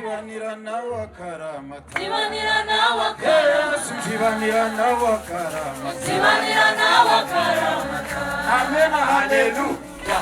Nzibanira nawe akaramata. Nzibanira nawe akaramata. Yesu, nzibanira nawe akaramata. Nzibanira nawe akaramata. Amen, haleluya.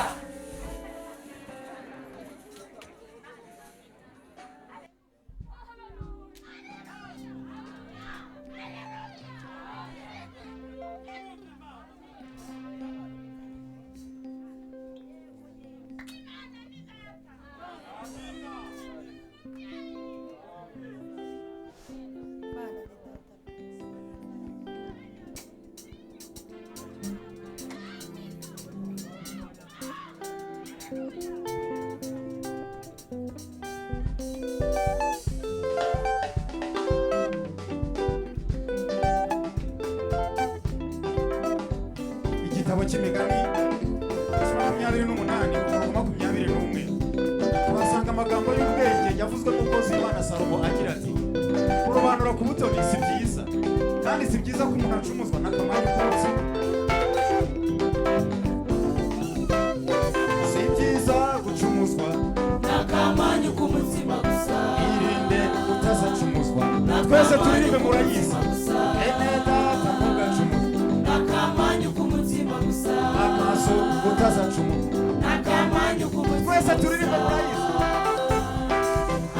Igitabo cy'Imigani 28, umurongo 21, tuhasanga amagambo y'ubwenge yavuzwe n'umukozi w'Imana Salomo agira ati: "Kurobanura ku butoni si byiza, kandi si byiza ko umuntu acumuzwa n'akamanyu k'umutsima." Si byiza gucumuzwa n'akamanyu k'umutsima gusa. Irinde utazacumuzwa. Twese turirimbe, murayizi. Ene data, ntugacumuzwe n'akamanyu k'umutsima gusa. Amaso, utazacumuzwa. N'akamanyu k'umutsima. Twese turirimbe, murayizi.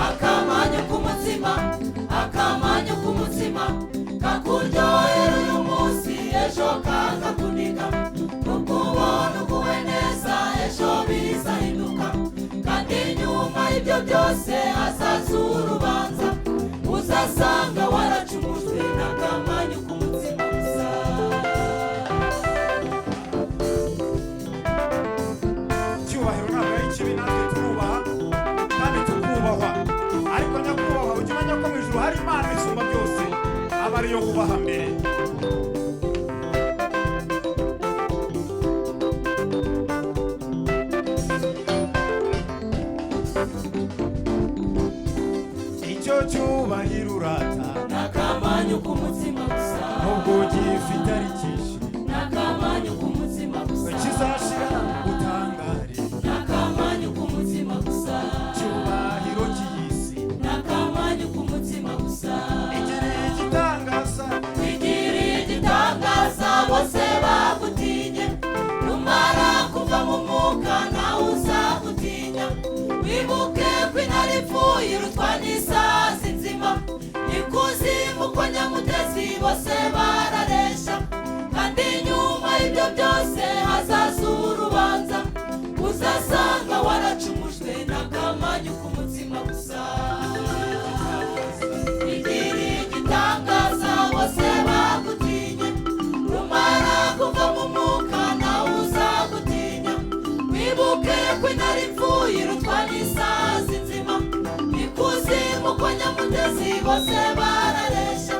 Akamanyu k'umutsima, akamanyu k'umutsima kakuryohera uyu munsi, ejo kakakuniga. Kuko ubona uguwe neza, ejo bizahinduka. Kandi nyuma y'ibyo byose hazaza urubanza, uzasanga waracumujwe n'akamanyu k'umutsima gusa. Icyubahiro ntabwo ari kibi, natwe turubaha kandi tukubahwa. Ariko nyakubahwa, ujye umenya ko mu ijuru hari Imana isumba byose, aba ariyo wubaha mbere. Icyo cyubahiro urata n'akamanyu k'umutsima gusa. Nubwo gifite ari cyinshi, N'akamanyu k'umutsima gusa. kizashira utangare. N'akamanyu k'umutsima gusa. Cyubahiro cy'iy'isi N'akamanyu k'umutsima gusa. Igira igitangaza. Wigiriye igitangaza, bose bagutinye. Numara kuva mu mwuka, nawe uzagutinya. Wibuke ko intare ipfuye irutwa n'isazi nzima. Ikuzimu kwa nyamutezi bose bararesha. Kandi nyuma y'ibyo byose hazaza urubanza, uzasanga waracumujwe n'akamanyu k'umutsima gusa. Wigiriye igitangaza, bose bagutinye. Numara kuva mu mwuka, nawe uzagutinya. Wibuke ko intare ipfuye irutwa n'isazi nzima. Ikuzimu kwa nyamutezi bose bararesha.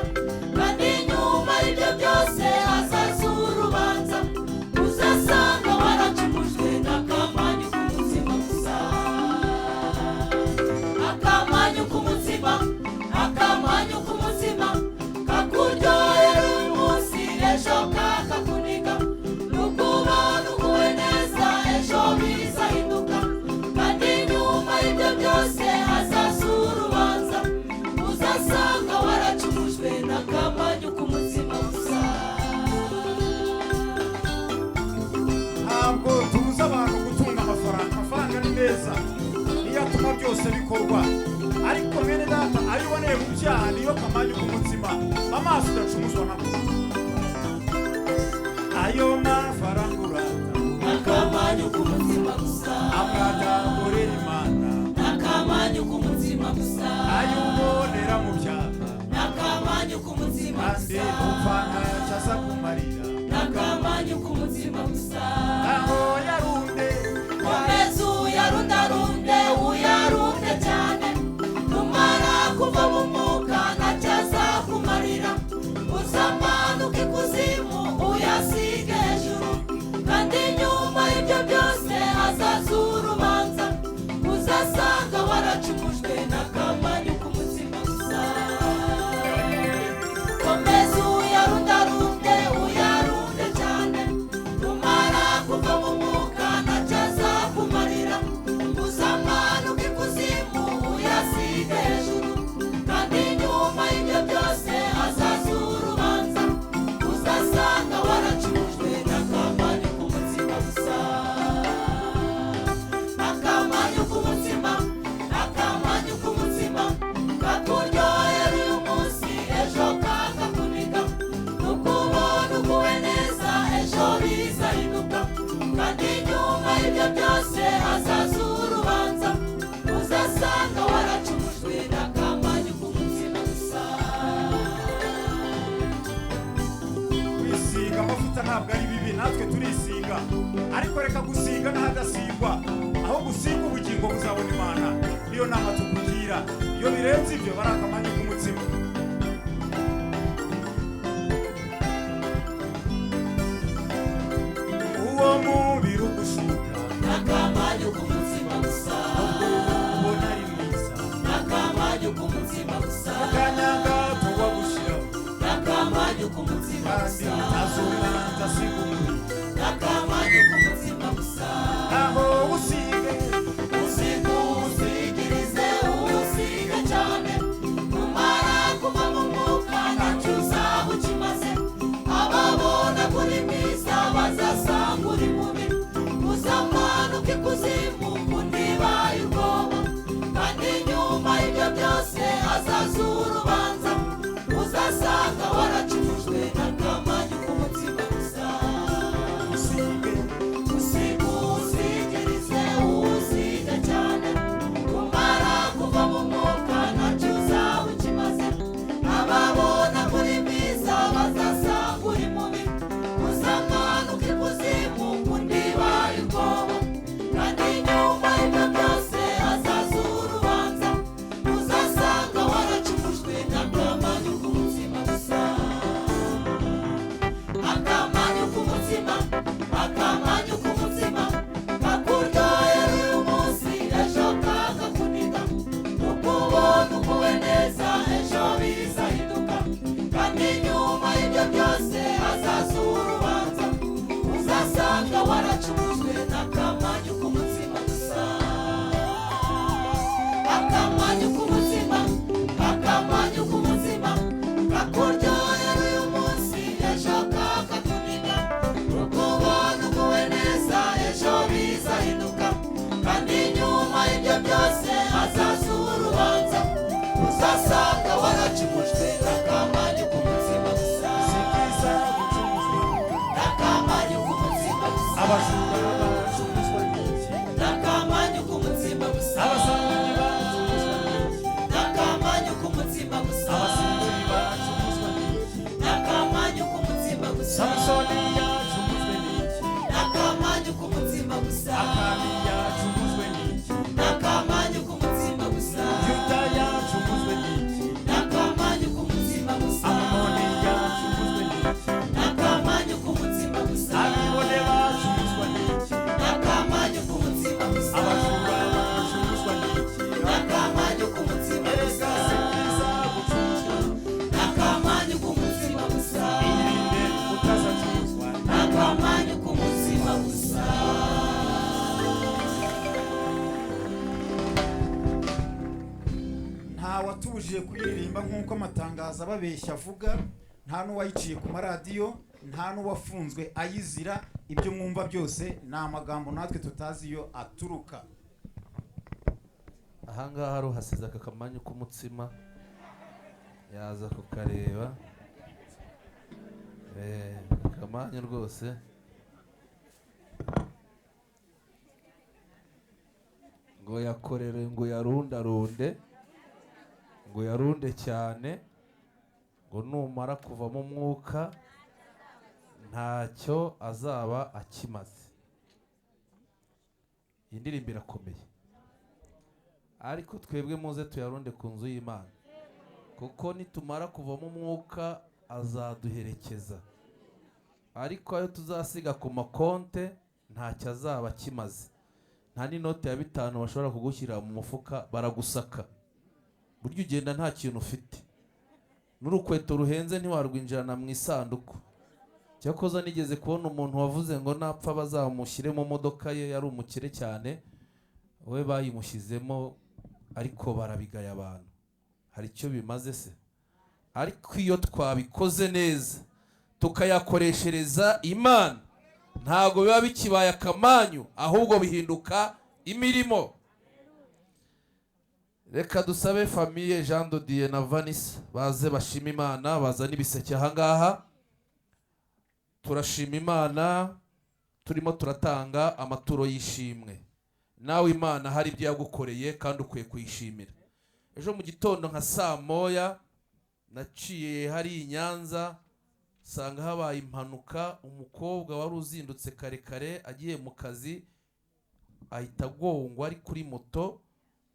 Kandi nyuma y'ibyo byose hazaza urubanza, uzasanga waracumujwe n'akamanyu k'umutsima gusa. Akamanyu k'umutsima, akamanyu k'umutsima kakuryohera uyu munsi, ejo kakakuniga. Nukubona uguwe neza, ejo bizahinduka. Kandi nyuma y'ibyo byose hazaza urubanza, uzasanga waracumujwe n'akamanyu k'umutsima gusa. Ntabwo tubuza abantu gutunga amafaranga. Amafaranga ni meza, niyo atuma byose bikorwa. Ariko bene data, ayo uboneye mu byaha niyo kamanyu k'umutsima. Amaso, udacumuzwa nako ayo mafaranga urata. N'akamanyu k'umutsima gusa. Amwe adakorera Imana. N'akamanyu k'umutsima gusa. Ayo ubonera mu byaha. N'akamanyu k'umutsima Kandi gusa. upfa ntacyo aza kumarira. N'akamanyu k'umutsima gusa. Aho yarunde. Komeza uyarundarunde, uyarunde cyane. Numara kuva mu mwuka, ntacyo azakumarira. Uzamanuka ikuzimu uyasige hejuru. Kandi nyuma y'ibyo byose hazaza urubanza, uzasanga waracumujwe n'akamanyu. Natwe turisiga, ariko reka gusiga n'ahadasigwa, aho gusiga ubugingo buzabona Imana. Niyo nama tukugira. Iyo birenze ibyo bari akamanyu k'umutsima. Uwo mubiri ugushuka N'akamanyu k'umutsima gusa. Ubona ari mwiza. N'akamanyu k'umutsima gusa. Akanya gato wagushiraho. N'akamanyu k'umutsima Kandi gusa. utazumwanza asiga umubiri. N'akamanyu k'umutsima gusa. Aho usige. Usige, usigirize, usige cyane. Numara kuva mu mwuka ntacyo uzaba ukimaze. Ababona ko uri mwiza bazasanga uri mubi. Uzamanuka ikuzimu ku ndiba y'urwobo. Kandi nyuma y'ibyo byose hazaza urubanza. Uzasanga waracumujwe n'akamanyu k'umutsima gusa. Usige. Usige, usigirize, usige cyane. Numara kuva mu mwuka ntacyo uzaba ukimaze. Ababona ko uri mwiza bazasanga uri mubi. Uzamanuka ikuzimu ku ndiba y'urwobo. Kandi nyuma y'ibyo byose hazaza urubanza. Uzasanga waracumujwe n'akamanyu k'umutsima gusa. Akamanyu k'umutsima, akamanyu k'umutsima, kakuryohera uyu munsi, ejo kakakuniga. Ukubona uguwe neza, ejo bizahinduka. Kandi nyuma y'ibyo byose hazaza urubanza. Uzasanga waracumujwe n'akamanyu k'umutsima gusa. Akamanyu k'umutsima, akamanyu k'umutsima, kakuryohera uyu munsi, ejo kakakuniga. Ukubona uguwe neza, ejo bizahinduka. Kandi nyuma y'ibyo byose hazaza urubanza. Uzasanga waracumujwe n'akamanyu k'umutsima gusa. Si byiza gucumuzwa. N'akamanyu k'umutsima gusa. Abajura bacumuzwa n'iki? N'akamanyu k'umutsima gusa. Abasambanyi bacumuzwa n'iki? N'akamanyu k'umutsima gusa. Abasinzi bacumuzwa n'iki? N'akamanyu k'umutsima gusa. Samusoni yacumujwe n'iki? N'akamanyu k'umutsima gusa. Akani yacumujwe n'iki? N'akamanyu k'umutsima gusa. Yuda yacumujwe n'iki? N'akamanyu k'umutsima gusa. Amunoni yacumujwe n'iki? N'akamanyu k'umutsima gusa. Abibone bacumuzwa n'iki? N'akamanyu k'umutsima gusa. Abajura bacumuzwa n'iki? N'akamanyu k'umutsima Erega gusa. si byiza gucumuzwa. N'akamanyu k'umutsima gusa. Irinde utazacumuzwa. N'akamanyu k'umutsima gusa. Nta watubujije kuyiririmba nk'uko amatangazo ababeshya avuga, nta n'uwayiciye ku maradiyo, nta n'uwafunzwe ayizira. Ibyo mwumva byose ni amagambo natwe tutazi iyo aturuka. Ahangaha hari uhasize aka kamanyu k'umutsima, yaza kukareba. Akamanyu rwose. Ngo yakorere, ngo yarundarunde, ngo yarunde cyane, ngo numara kuvamo umwuka ntacyo azaba akimaze. Iyi ndirimbo irakomeye, ariko twebwe muze tuyarunde ku nzu y'Imana, kuko nitumara kuvamo umwuka azaduherekeza, ariko ayo tuzasiga ku makonte ntacyo azaba akimaze. Nta n'inote ya 5 bashobora kugushyira mu mufuka, baragusaka. Burya ugenda nta kintu ufite, n'urukweto ruhenze ntiwarwinjirana mu isanduku. Cyakoze nigeze kubona umuntu wavuze ngo napfa bazamushyire mu modoka ye, yari umukire cyane, we bayimushyizemo, ariko barabigaya abantu. Hari icyo bimaze se? Ariko iyo twabikoze neza tukayakoreshereza Imana, ntabwo biba bikibaye akamanyu, ahubwo bihinduka imirimo. Reka dusabe famille Jean de Dieu na Vanessa baze bashima Imana, bazane ibiseke ahangaha. Turashima Imana, turimo turatanga amaturo y'ishimwe. Nawe Imana hari ibyo yagukoreye kandi ukwiye kuyishimira. Ejo mu gitondo nka saa 1 naciye hari i Nyanza, Sanga habaye impanuka, umukobwa wari uzindutse kare kare agiye mu kazi ahita agongwa ari kuri moto.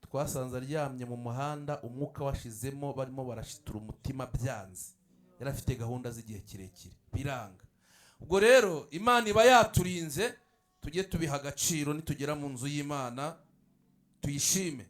Twasanze aryamye mu muhanda, umwuka washizemo, barimo barashitura umutima byanze. Yari afite gahunda z'igihe kirekire, biranga. Ubwo rero Imana iba yaturinze, tujye tubiha agaciro. Nitugera mu nzu y'Imana tuyishime.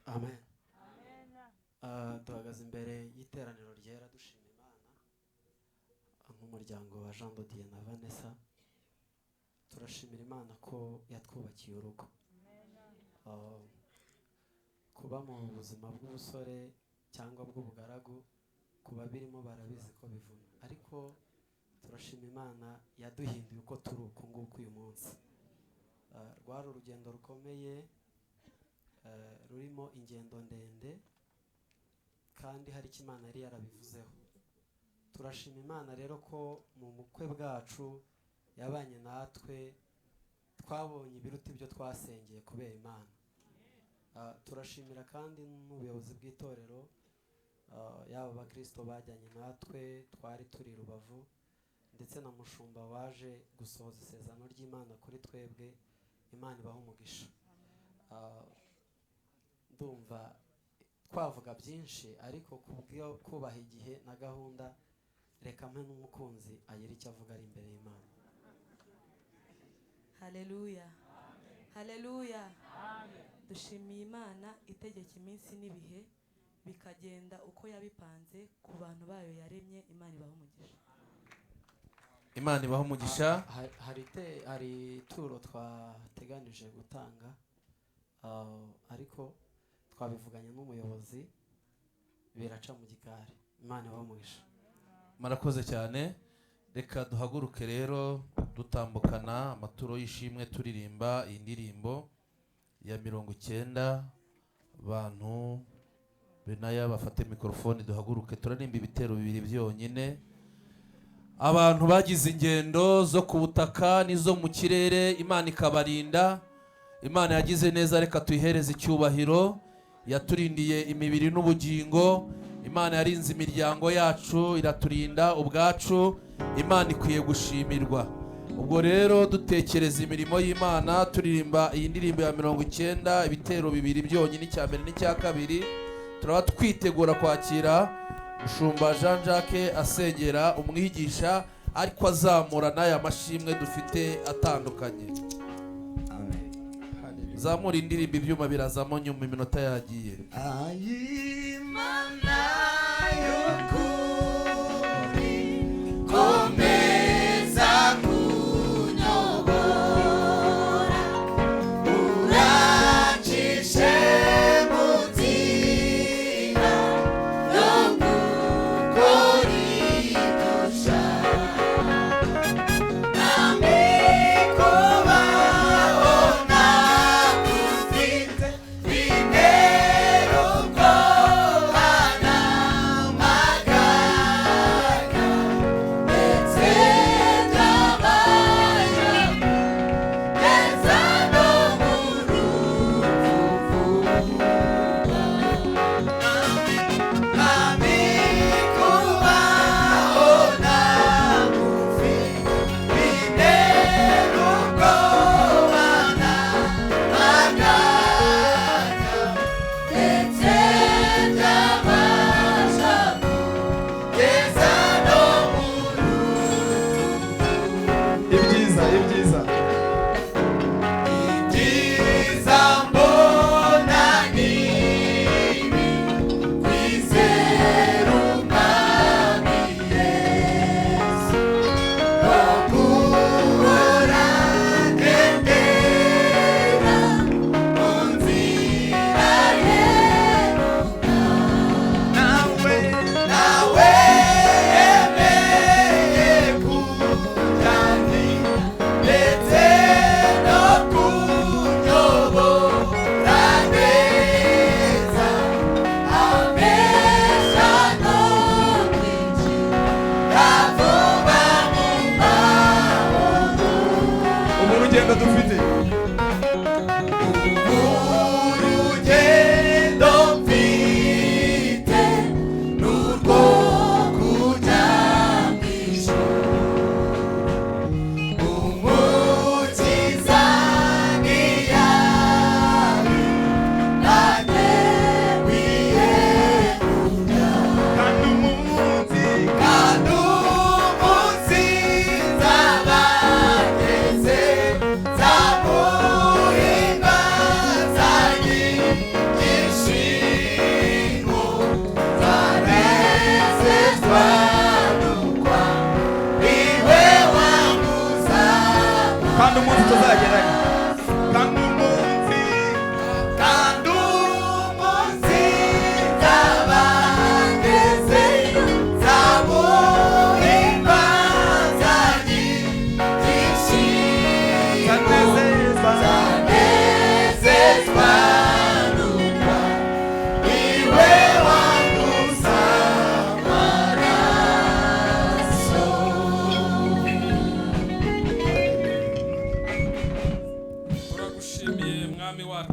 Amen. Duhagaze imbere y'iteraniro ryera dushima Imana nk'umuryango wa Jean de Dieu na Vanessa. Turashimira Imana ko yatwubakiye urugo. Kuba mu buzima bw'ubusore cyangwa bw'ubugaragu, kuba birimo barabizi ko bivuna, ariko turashima Imana yaduhinduye uko turi uku nguku uyu munsi. Rwari urugendo rukomeye, rurimo ingendo ndende, kandi hari icyo Imana yari yarabivuzeho. Turashima Imana rero ko mu bukwe bwacu yabanye natwe, twabonye ibiruta ibyo twasengeye kubera Imana. Turashimira kandi n'ubuyobozi bw'itorero, yaba abakristo bajyanye natwe twari turi i Rubavu, ndetse na mushumba waje gusohoza isezerano ry'Imana kuri twebwe. Imana ibahe umugisha. Ndumva twavuga byinshi, ariko kubwo kubaha igihe na gahunda, reka mpe n'umukunzi agira icyo avuga ari imbere y'Imana. Haleluya, haleluya. Dushimiye Imana itegeka iminsi n'ibihe bikagenda uko yabipanze ku bantu bayo yaremye. Imana ibahe umugisha. Imana ibahe umugisha. Hari ituro twateganije gutanga, ariko twabivuganye n'umuyobozi biraca mu gikari. Imana ibahe umugisha. Murakoze cyane. Reka duhaguruke rero dutambukana amaturo y'ishimwe, turirimba iyi ndirimbo ya 90. Bantu benaya bafate mikorofone, duhaguruke turarimba ibitero bibiri byonyine. Abantu bagize ingendo zo ku butaka n'izo mu kirere, Imana ikabarinda. Imana yagize neza, reka tuyihereze icyubahiro. Yaturindiye imibiri n'ubugingo. Imana yarinze imiryango yacu, iraturinda ubwacu. Imana ikwiye gushimirwa. Ubwo rero dutekereza imirimo y'Imana, turirimba iyi ndirimbo ya 90, ibitero bibiri byonyine, icya mbere n'icya kabiri. Turaba twitegura kwakira Mushumba Jean Jacques asengera umwigisha, ariko azamura n'aya mashimwe dufite atandukanye. Amen. Zamura indirimbo, ibyuma birazamo nyuma, iminota yagiye. Imana y'ukuri komeza kunyobora, urancishe mu nzira yo gukora ibyo ushaka. Nami kubaho ntagufite bintera ubwoba.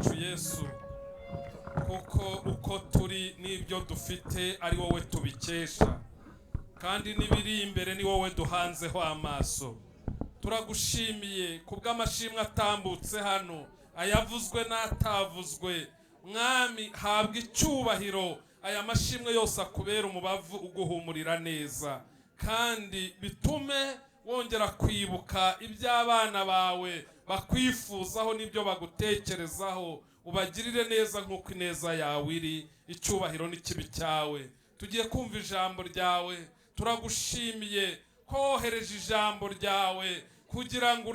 wacu Yesu, kuko uko turi n'ibyo dufite ari wowe tubikesha, kandi n'ibiri imbere ni wowe duhanzeho amaso. Turagushimiye kubw'amashimwe atambutse hano, ayavuzwe n'atavuzwe. Mwami, habwa icyubahiro. Aya mashimwe yose akubera umubavu uguhumurira neza, kandi bitume wongera kwibuka iby'abana bawe bakwifuzaho n'ibyo bagutekerezaho, ubagirire neza nk'uko ineza yawe iri. Icyubahiro n'ikibi cyawe. Tugiye kumva ijambo ryawe. Turagushimiye ko wohereje ijambo ryawe kugira ngo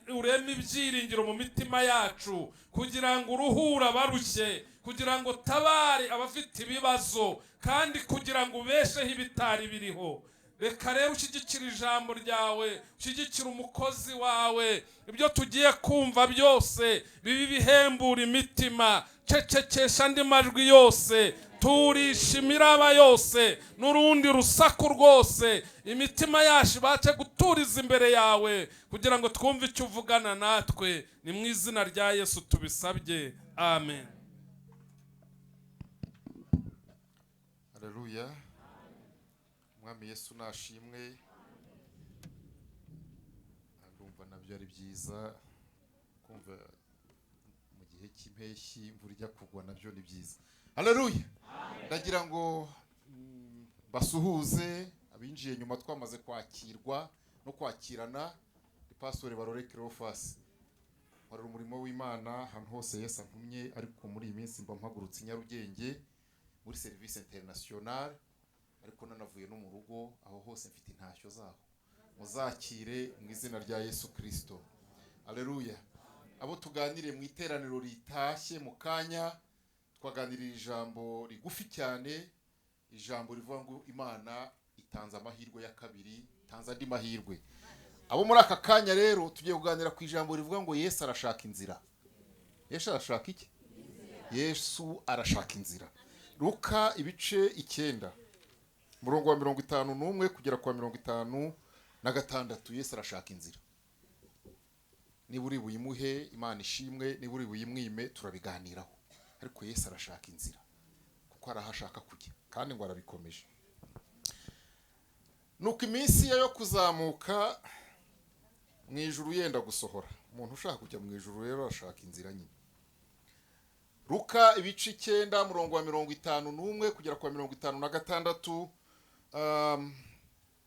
ureme ibyiringiro mu mitima yacu, kugira ngo uruhure abarushye, kugira ngo utabare abafite ibibazo, kandi kugira ngo ubesheho ibitari biriho. Reka rero ushyigikire ijambo ryawe, ushyigikire umukozi wawe. Ibyo tugiye kumva byose bibe ibihembura imitima. Cecekesha andi majwi yose, turisha imiraba yose n'urundi rusaku rwose. Imitima yacu ibashe guturiza imbere yawe, kugira ngo twumve icyo uvugana natwe. Ni mu izina rya Yesu tubisabye, amen. Haleluya. Umwami Yesu nashimwe. Ndumva nabyo ari byiza kumva mu gihe cy'impeshyi imvura ijya kugwa, nabyo ni byiza. Haleluya. Ndagira ngo basuhuze abinjiye nyuma twamaze kwakirwa no kwakirana. Ni Pastor Barore Cleophas, nkorera umurimo w'Imana ahantu hose Yesu antumye, ariko muri iyi minsi mba mpagurutse i Nyarugenge muri service internationale, ariko nanavuye no mu rugo. Aho hose mfite intashyo zaho, muzakire mu izina rya Yesu Kristo. Haleluya. Abo tuganiriye mu iteraniro ritashye mu kanya, twaganiriye ijambo rigufi cyane, ijambo rivuga ngo Imana itanze amahirwe ya kabiri, itanze andi mahirwe. Abo muri aka kanya rero tugiye kuganira ku ijambo rivuga ngo Yesu arashaka inzira. Yesu arashaka iki? Yesu arashaka inzira. Luka ibice 9 murongo wa 51 kugera kwa 56. Yesu arashaka inzira. Niba uri buyimuhe, Imana ishimwe; niba uri buyimwime, turabiganiraho. Ariko Yesu arashaka inzira kuko arahashaka kujya, kandi ngo arabikomeje. Nuko iminsi ye yo kuzamuka mu ijuru yenda gusohora. Umuntu ushaka kujya mu ijuru rero arashaka inzira nyine. Luka ibice 9 murongo wa 51 kugera kwa 56.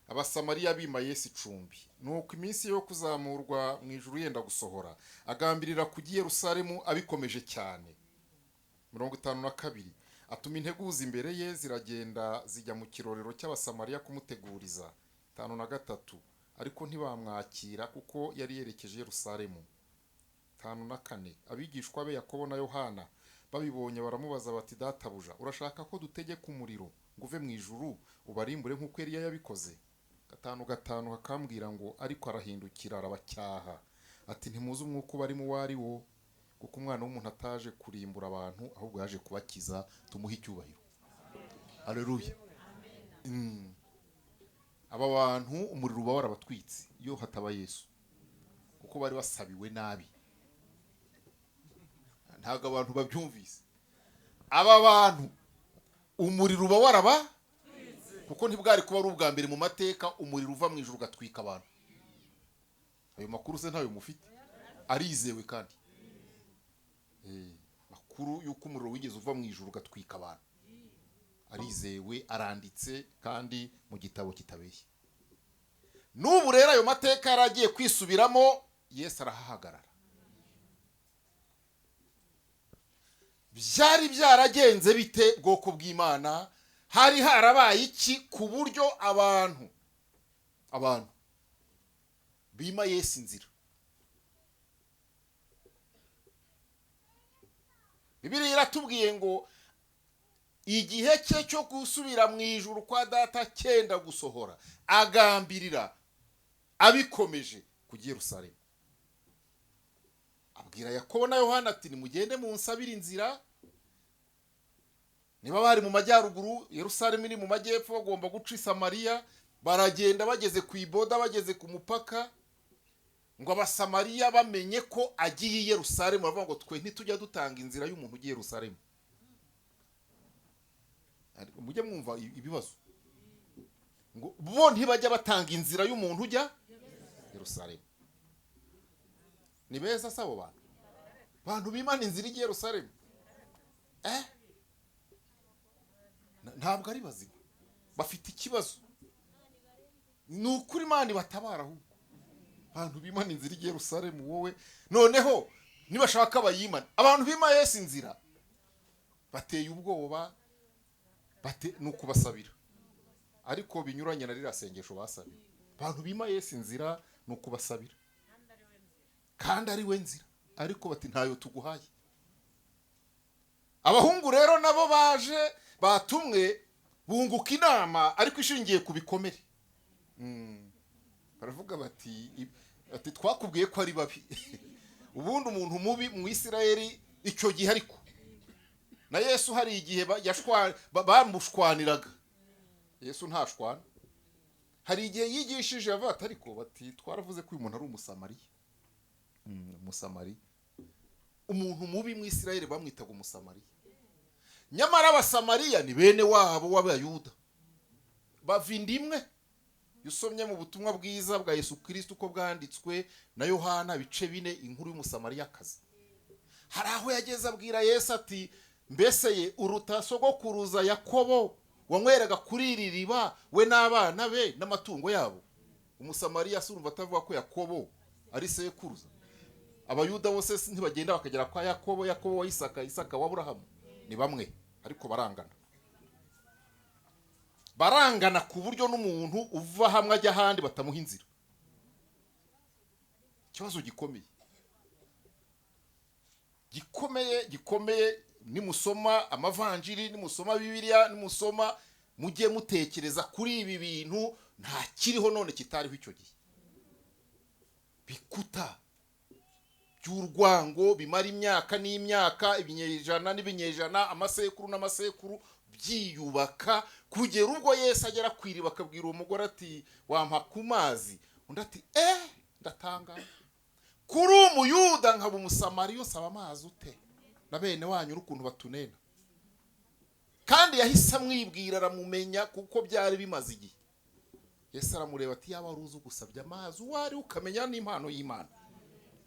Abasamariya bima Yesu icumbi. Nuko iminsi yo kuzamurwa mu ijuru yenda gusohora, agambirira kujya i Yerusalemu abikomeje cyane. 52 atuma integuza imbere ye, ziragenda zijya mu kirorero cy'Abasamariya kumuteguriza. 53 ariko ntibamwakira kuko yari yerekeje Yerusalemu. 54 abigishwa be Yakobo na Yohana babibonye baramubaza bati, databuja, urashaka ko dutegeka umuriro ngo uve mu ijuru ubarimbure nk'uko Eliya yabikoze? 55 hakambwira ngo ariko arahindukira arabacyaha ati, ntimuzi umwuka ubarimo uwo ari wo, kuko umwana w'umuntu ataje kurimbura abantu, ahubwo yaje kubakiza. Tumuhe icyubahiro. Haleluya. Aba bantu umuriro uba warabatwitse iyo hataba Yesu, kuko bari basabiwe nabi. Ntabwo abantu babyumvise. Aba bantu umuriro uba waraba, kuko ntibwari kuba ari ubwa mbere mu mateka umuriro uva mu ijuru ugatwika abantu. Ayo makuru se ntayo mufite? Arizewe kandi. Makuru y'uko umuriro wigeze uva mu ijuru ugatwika abantu arizewe, aranditse kandi mu gitabo kitabeshya. N'ubu rero ayo mateka yaragiye kwisubiramo, Yesu arahahagarara. Byari byaragenze bite bwoko bw'Imana? Hari harabaye iki ku buryo abantu bima Yesu inzira? Bibiliya iratubwiye ngo igihe cye cyo gusubira mu ijuru kwa data cyenda gusohora, agambirira abikomeje kujya i Yerusalemu. Abwira Yakobo na Yohana ati, nimugende munsabire inzira. Niba bari mu majyaruguru, Yerusalemu iri mu majyepfo, bagomba guca i Samariya. Baragenda bageze ku iboda, bageze ku mupaka, Ngo Abasamariya bamenye ko agiye i Yerusalemu, baravuga ngo twe ntitujya dutanga inzira y'umuntu ugiye i Yerusalemu. Ariko mujye mwumva ibibazo, ngo bo ntibajya batanga inzira y'umuntu ujya Yerusalemu. Ni beza se abo bantu bimana inzira ijya i Yerusalemu? Ntabwo ari bazima, bafite ikibazo. Ni ukuri Imana ibatabara. Ahubwo abantu bimana inzira ijya i Yerusalemu, wowe noneho nibashaka bayimane. Abantu bima Yesu inzira bateye ubwoba, ni ukubasabira, ariko binyuranye na ririya sengesho basabiwe. Abantu bima Yesu inzira ni ukubasabira, kandi ari we nzira, ariko bati ntayo tuguhaye. Abahungu rero nabo baje batumwe, bunguka inama ariko ishingiye ku bikomere. Baravuga bati twakubwiye ko ari babi. Ubundi umuntu mubi mu Isirayeli icyo gihe, ariko na Yesu hari igihe bamushwaniraga. Yesu ntashwana. Hari igihe yigishije avuga ati ariko bati twaravuze ko uyu muntu ari Umusamariya. Umusamariya, umuntu mubi mu Isirayeli bamwitaga Umusamariya. Nyamara Abasamariya ni bene wabo w'Abayuda, bava inda imwe. Iyo usomye mu butumwa bwiza bwa Yesu Kristo uko bwanditswe na Yohana ibice 4, inkuru y'Umusamariyakazi, hari aho yageze abwira Yesu ati mbese ye uruta sogokuruza Yakobo wanyweraga kuri iri riba, we n'abana be n'amatungo yabo? Umusamariya se urumva atavuga ko Yakobo ari sekuruza? Abayuda bose ntibagenda bakagera kwa Yakobo, Yakobo wa Isaka, Isaka wa Aburahamu? Ni bamwe, ariko barangana, barangana ku buryo n'umuntu uva hamwe ajya ahandi batamuha inzira. Ikibazo gikomeye, gikomeye, gikomeye. Nimusoma amavanjiri, nimusoma Bibiliya, nimusoma, mujye mutekereza kuri ibi bintu. Nta kiriho none kitariho icyo gihe. Bikuta by'urwango bimara imyaka n'imyaka, ibinyejana n'ibinyejana, amasekuru n'amasekuru, byiyubaka kugera ubwo Yesu agera ku iriba akabwira uwo mugore ati wampa ku mazi? Undi ati ndatangara, kuri Umuyuda nkaba Umusamariya usaba amazi ute? Na bene wanyu n'ukuntu batunena. Kandi yahise amwibwira, aramumenya kuko byari bimaze igihe. Yesu aramureba ati yaba wari uzi ugusabye amazi uwo ari, ukamenya n'impano y'Imana.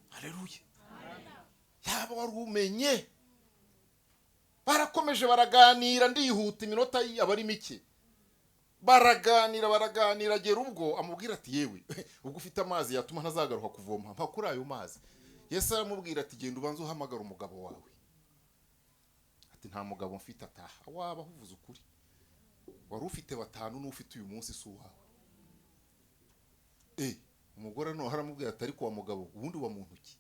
Haleluya! Yaba wari umenye. Barakomeje baraganira, ndihuta iminota aba ari mike. Baraganira, baraganira, agera ubwo amubwira ati yewe, ubwo ufite amazi yatuma ntazagaruka kuvoma, mpa kuri ayo mazi. Yesu aramubwira ati genda ubanze uhamagara umugabo wawe. Ati nta mugabo mfite. Ataha waba uvuze ukuri, wari ufite 5 n'ufite uyu munsi si uwawe. Umugore noneho aramubwira ati ariko wa mugabo ubundi wa muntu ki?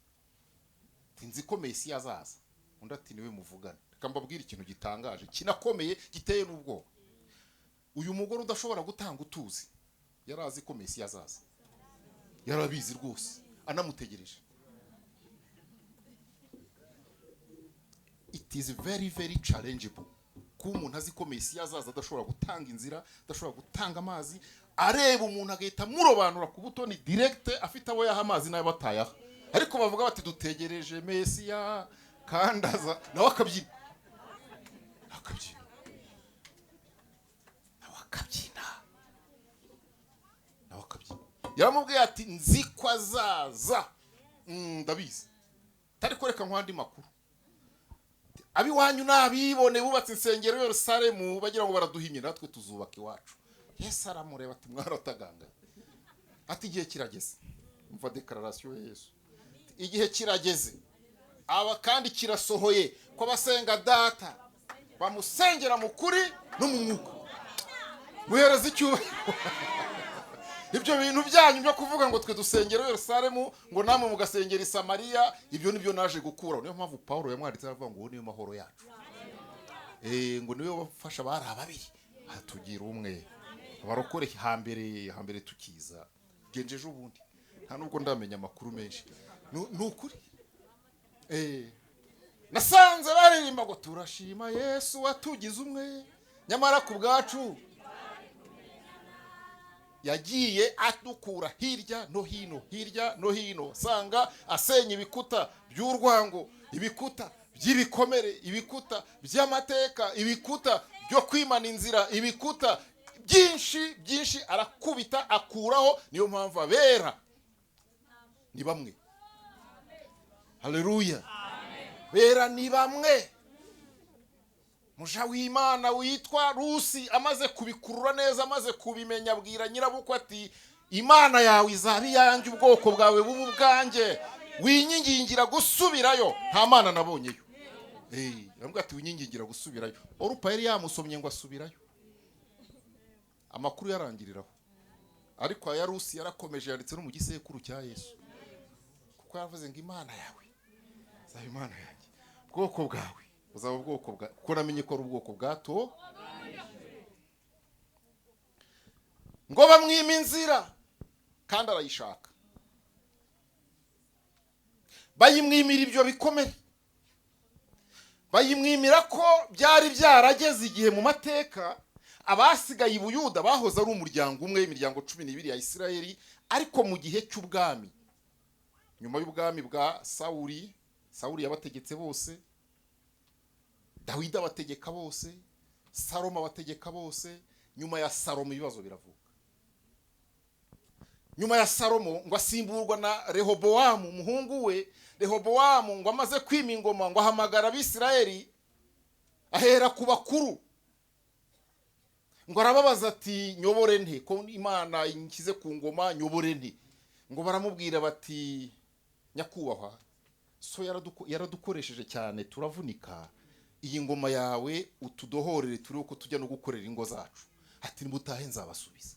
Ati nzi ko Mesiya azaza. Undi ati niwe muvugana. Reka mbabwire ikintu gitangaje kinakomeye giteye n'ubwoba. Uyu mugore udashobora gutanga utuzi yari azi ko Mesiya azaza, yarabizi rwose, anamutegereje. It is very very challengeable kuba umuntu azi ko Mesiya azaza adashobora gutanga inzira, adashobora gutanga amazi, areba umuntu agahita amurobanura ku butoni direct, afite abo yaha amazi n'abo atayaha. Ariko bavuga bati dutegereje Mesiya kandi aza, nawe akabyina, akabyina, nawe akabyina, nawe akabyina. Yaramubwiye ati nzi ko azaza, ndabizi, ariko reka nkwandi makuru. Abiwanyu n'abibone bubatse insengero i Yerusalemu bagira ngo baraduhimye, natwe tuzubaka iwacu. Yesu aramureba ati mwarataganga. Ati igihe kirageze. Umva declaration ya Yesu. Igihe kirageze, aba kandi kirasohoye, ko abasenga Data bamusengera mu kuri no mu mwuka. Muhereza icyubahiro. Ibyo bintu byanyu byo kuvuga ngo twe dusengera Yerusalemu, ngo namwe mugasengera i Samariya, ibyo nibyo naje gukura. Niyo mpamvu Paulo yamwanditse aravuga ngo niyo mahoro yacu. Ngo niwe wafasha bari ababiri, atugira umwe. Abarokore hambere tukiza. Genjeje ubundi nta nubwo ndamenya amakuru menshi. Ni ukuri. Nasanze baririmba ngo turashima Yesu watugize umwe, nyamara ku bwacu. Yagiye adukura hirya no hino, hirya no hino, sanga asenya ibikuta by'urwango, ibikuta by'ibikomere, ibikuta by'amateka, ibikuta byo kwimana inzira, ibikuta byinshi byinshi arakubita akuraho. Niyo mpamvu abera ni bamwe. Haleluya. Bera ni bamwe. Muja w'Imana witwa Rusi amaze kubikurura neza, amaze kubimenya, abwira nyirabukwe ati Imana yawe izaba iyanjye, ubwoko bwawe bubu bwanjye, winyingingira gusubirayo, nta mana nabonyeyo. Aramubwira ati winyingingira gusubirayo. Orupa yari yamusomye ngo asubirayo, amakuru yarangiriraho. Ariko aya Rusi yarakomeje, yanditse no mu gisekuru cya Yesu, kuko yaravuze ngo Imana yawe izaba Imana yanjye, ubwoko bwawe buzaba ubwoko bwa, kuko namenye ko ari ubwoko bwato. Ngo bamwima inzira kandi arayishaka, bayimwimira ibyo bikomere, bayimwimira ko byari byarageze igihe mu mateka abasigaye i Buyuda bahoze ari umuryango umwe, imiryango 12 ya Isirayeli. Ariko mu gihe cy'ubwami, nyuma y'ubwami bwa Sawuli, Sawuli yabategetse bose, Dawidi abategeka bose, Salomo abategeka bose. Nyuma ya Salomo ibibazo biravuka. Nyuma ya Salomo ngo asimburwa na Rehobowamu umuhungu we. Rehobowamu ngo amaze kwima ingoma ngo ahamagara Abisirayeli, ahera ku bakuru, ngo arababaza ati nyobore nte ko Imana inshyize ku ngoma, nyobore nte? Ngo baramubwira bati nyakubahwa, so yaradukoresheje cyane turavunika, iyi ngoma yawe utudohorere turi uko tujya no gukorera ingo zacu. Ati nimutahe nzabasubiza.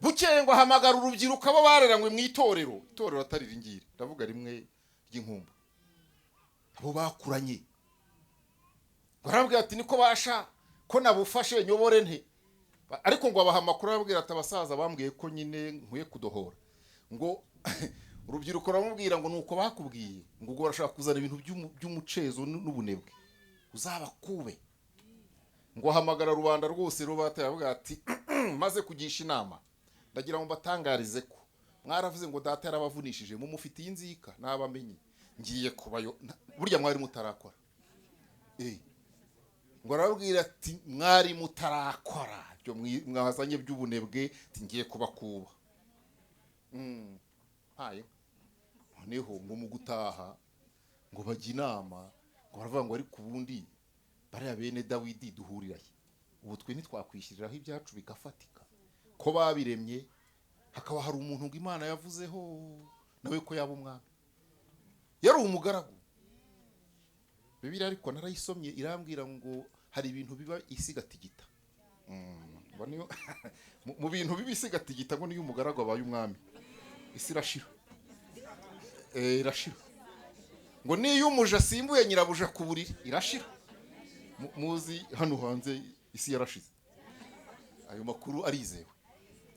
Bukeye ngo ahamagara urubyiruko abo bareranywe mu itorero, itorero atari ringiri, ndavuga rimwe ry'inkumba, abo bakuranye. Ngo arababwira ati niko basha ko nabufashe nyobore nte? Ariko ngo abaha amakuru, arababwira ati abasaza bambwiye ko nyine nkwiye kudohora. Ngo urubyiruko ramubwira ngo nuko bakubwiye, ngo ubwo barashaka kuzana ibintu by'umucezo n'ubunebwe, uzabakube. Ngo ahamagara rubanda rwose rubateye, avuga ati maze kugisha inama, ndagira ngo mbatangarize ko mwaravuze ngo data yarabavunishije, mumufitiye inzika nabamenye, ngiye kubayo. Burya mwari mutarakora. Ngo arababwira ati mwari mutarakora ibyo mwazanye by'ubunebwe, ngiye kubakuba. Haye noneho ngo mu gutaha ngo bajye inama, ngo baravuga ngo ariko ubundi bariya bene Dawidi duhurirahe, ubu twe ntitwakwishyiriraho ibyacu bigafatika, ko babiremye hakaba hari umuntu ngo Imana yavuzeho nawe ko yaba umwami, yari umugaragu. Bibiliya ariko narayisomye irambwira ngo hari ibintu biba isigatigita. Mu bintu biba isigatigita ngo niyo umugaragu abaye umwami isi irashira. Irashira. Ngo niyo umuja asimbuye nyirabuja ku buriri irashira. Muzi hano hanze isi yarashize. Ayo makuru arizewe,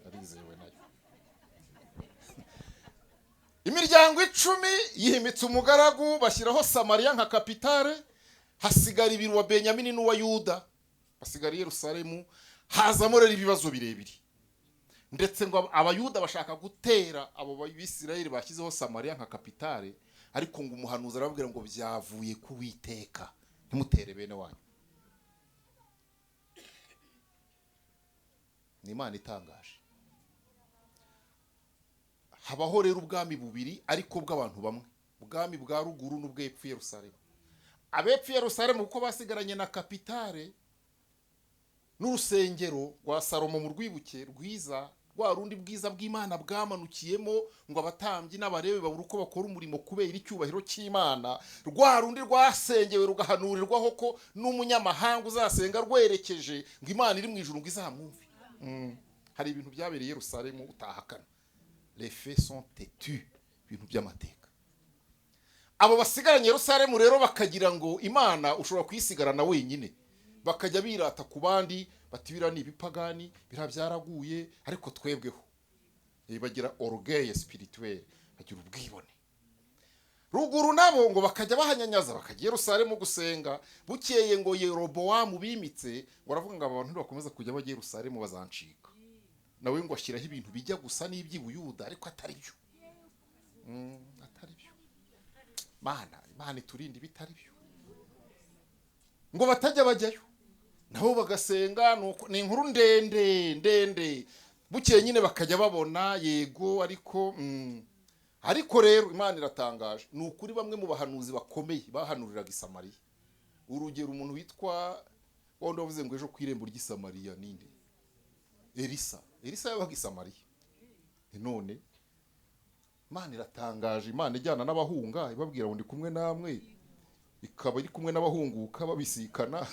arizewe nayo. Imiryango 10 yihimitse umugaragu, bashyiraho Samariya nka kapitale, hasigara ibiri wa Benyamini n'uwa Yuda, basigara Yerusalemu. Hazamo rero ibibazo birebire, ndetse ngo abayuda bashaka gutera abo Bisirayeli bashyizeho Samariya nka kapitale, ariko ngo umuhanuzi arababwira ngo byavuye ku Uwiteka, ntimutere bene wanyu. Ni Imana itangaje. Habaho rero ubwami bubiri ariko bw'abantu bamwe, ubwami bwa ruguru n'ubw'epfo Yerusalemu. Abepfo Yerusalemu kuko basigaranye na kapitale n'urusengero rwa Salomo mu rwibuke rwiza, rwa rundi bwiza bw'Imana bwamanukiyemo ngo abatambyi n'abarewe babura uko bakora umurimo kubera icyubahiro cy'Imana, rwa rundi rwasengewe rugahanurirwaho ko n'umunyamahanga uzasenga rwerekeje ngo Imana iri mu ijuru ngo izamwumve. Hari ibintu byabereye Yerusalemu utahakana. Les faits sont têtus, ibintu by'amateka. Abo basigaranye Yerusalemu rero bakagira ngo Imana ushobora kuyisigarana wenyine, bakajya birata ku bandi bati bira ni ibipagani, bira byaraguye, ariko twebweho. Bagira orgueil spirituel, bagira ubwibone. Ruguru nabo ngo bakajya bahanyanyaza bakajya Yerusalemu gusenga. Bukeye ngo Yerobowamu bimitse, ngo aravuga ngo abantu bakomeza kujya bajya Yerusalemu bazancika. Nawe ngo ashyiraho ibintu bijya gusa n'iby'i Buyuda, ariko atari byo. Atari byo. Mana, Imana iturinde ibitari byo. Ngo batajya bajyayo nabo bagasenga. Nuko ni inkuru ndende ndende. Bukeye nyine bakajya babona yego, ariko ariko rero Imana iratangaje. Ni ukuri, bamwe mu bahanuzi bakomeye bahanuriraga i Samariya. Urugero, umuntu witwa wundi wavuze ngo ejo ku irembo ry'i Samariya, ninde? Elisa. Elisa yabaga i Samariya. None Imana iratangaje. Imana ijyana n'abahunga, ibabwira ngo ndi kumwe namwe, ikaba iri kumwe n'abahunguka babisikana,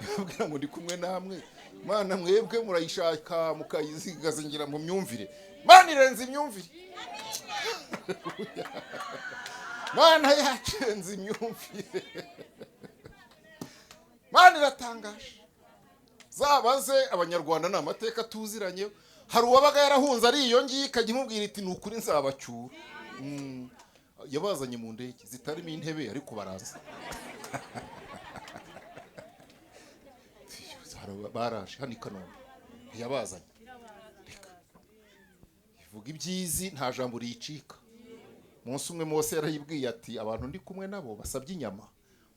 ibabwira ngo ndi kumwe namwe. Imana mwebwe murayishaka mukayizingazingira mu myumvire. Imana irenze imyumvire. Imana yacu irenze imyumvire. Imana iratangaje. Zabaze Abanyarwanda, ni amateka tuziranye. Hari uwabaga yarahunze ari iyo ngiyo, ikajya imubwira iti ni ukuri nzabacyura. Yabazanye mu ndege zitarimo intebe, ariko baraza, baraje hano i Kanombe. Ntiyabazanye? Reka, ivuga ibyizi, nta jambo riyicika. Umunsi umwe Mose yarayibwiye ati abantu ndi kumwe nabo basabye inyama,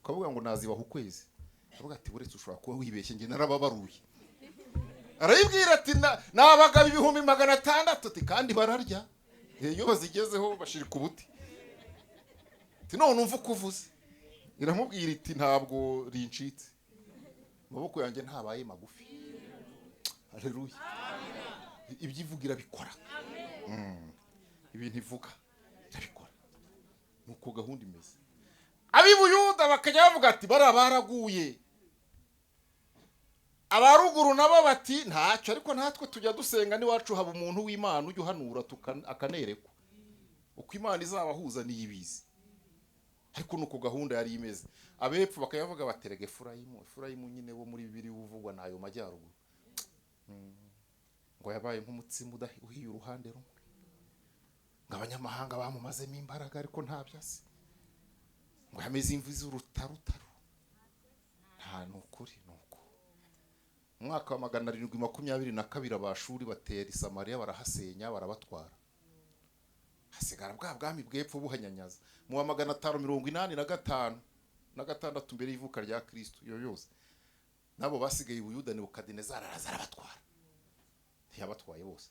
ukavuga ngo nazibaha ukwezi. Aravuga ati buretse, ushobora kuba wibeshye, njye narababaruye. Arayibwira ati ni abagabo 600,000, ati kandi bararya, iyo bazigezeho bashirika ubuti. Ati none umva uko uvuze. Iramubwira iti ntabwo rincitse, amaboko yanjye ntabaye magufi. Haleluya! Ibyo ivuga irabikora. Ibintu ivuga irabikora. Nuko gahunda imeze. Ab'i Buyuda bakajya bavuga ati bariya baraguye, abaruguru nabo bati ntacyo, ariko natwe tujya dusenga, n'iwacu haba umuntu w'Imana ujya uhanura akanerekwa. Uko Imana izabahuza niyo ibizi, ariko nuko gahunda yari imeze. Abepfo bakayavuga baterega Efurayimu. Efurayimu nyine wo muri Bibiliya uvugwa n'ayo majyaruguru, ngo yabaye nk'umutsima uhiye uruhande rumwe, ngo abanyamahanga bamumazemo imbaraga, ariko ntabyo azi, ngo yameze imvi z'urutarutaru. Nta, ni ukuri, ni uko. Mu mwaka wa 722 Abashuri batera i Samariya, barahasenya, barabatwara, hasigara bwa bwami bw'epfo buhanyanyaza. Mu wa 585 na gatandatu mbere y'ivuka rya Kristo, iyo yose nabo basigaye i Buyuda, Nebukadinezari araza arabatwara. Ntiyabatwaye bose?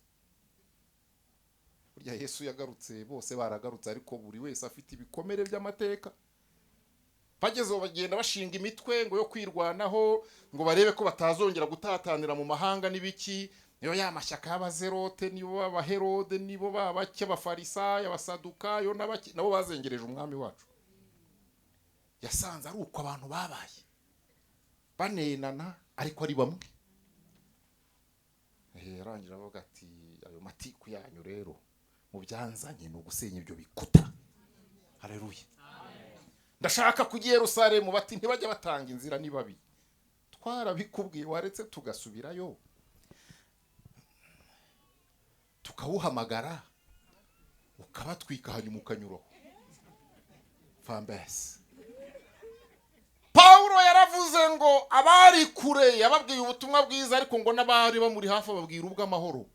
Burya Yesu yagarutse bose baragarutse, ariko buri wese afite ibikomere by'amateka. Bageze aho bagenda bashinga imitwe ngo yo kwirwanaho, ngo barebe ko batazongera gutatanira mu mahanga n'ibiki. Niyo ya mashyaka y'abazerote, nibo b'abaherode, nibo babake, abafarisayo, abasadukayo n'abaki, nabo bazengereje umwami wacu. Yasanze ari uko abantu babaye banenana, ariko ari bamwe. Yarangije avuga ati ayo matiku yanyu rero mu byanzanye ni ugusenya ibyo bikuta. Haleluya! Ndashaka kujya i Yerusalemu. Bati ntibajya batanga inzira, ni babi. Twarabikubwiye, waretse tugasubirayo tukawuhamagara ukabatwika, hanyuma ukanyuraho fambesi. Pawulo yaravuze ngo abari kure yababwiye ubutumwa bwiza, ariko ngo n'abari bamuri hafi ababwira ubw'amahoro.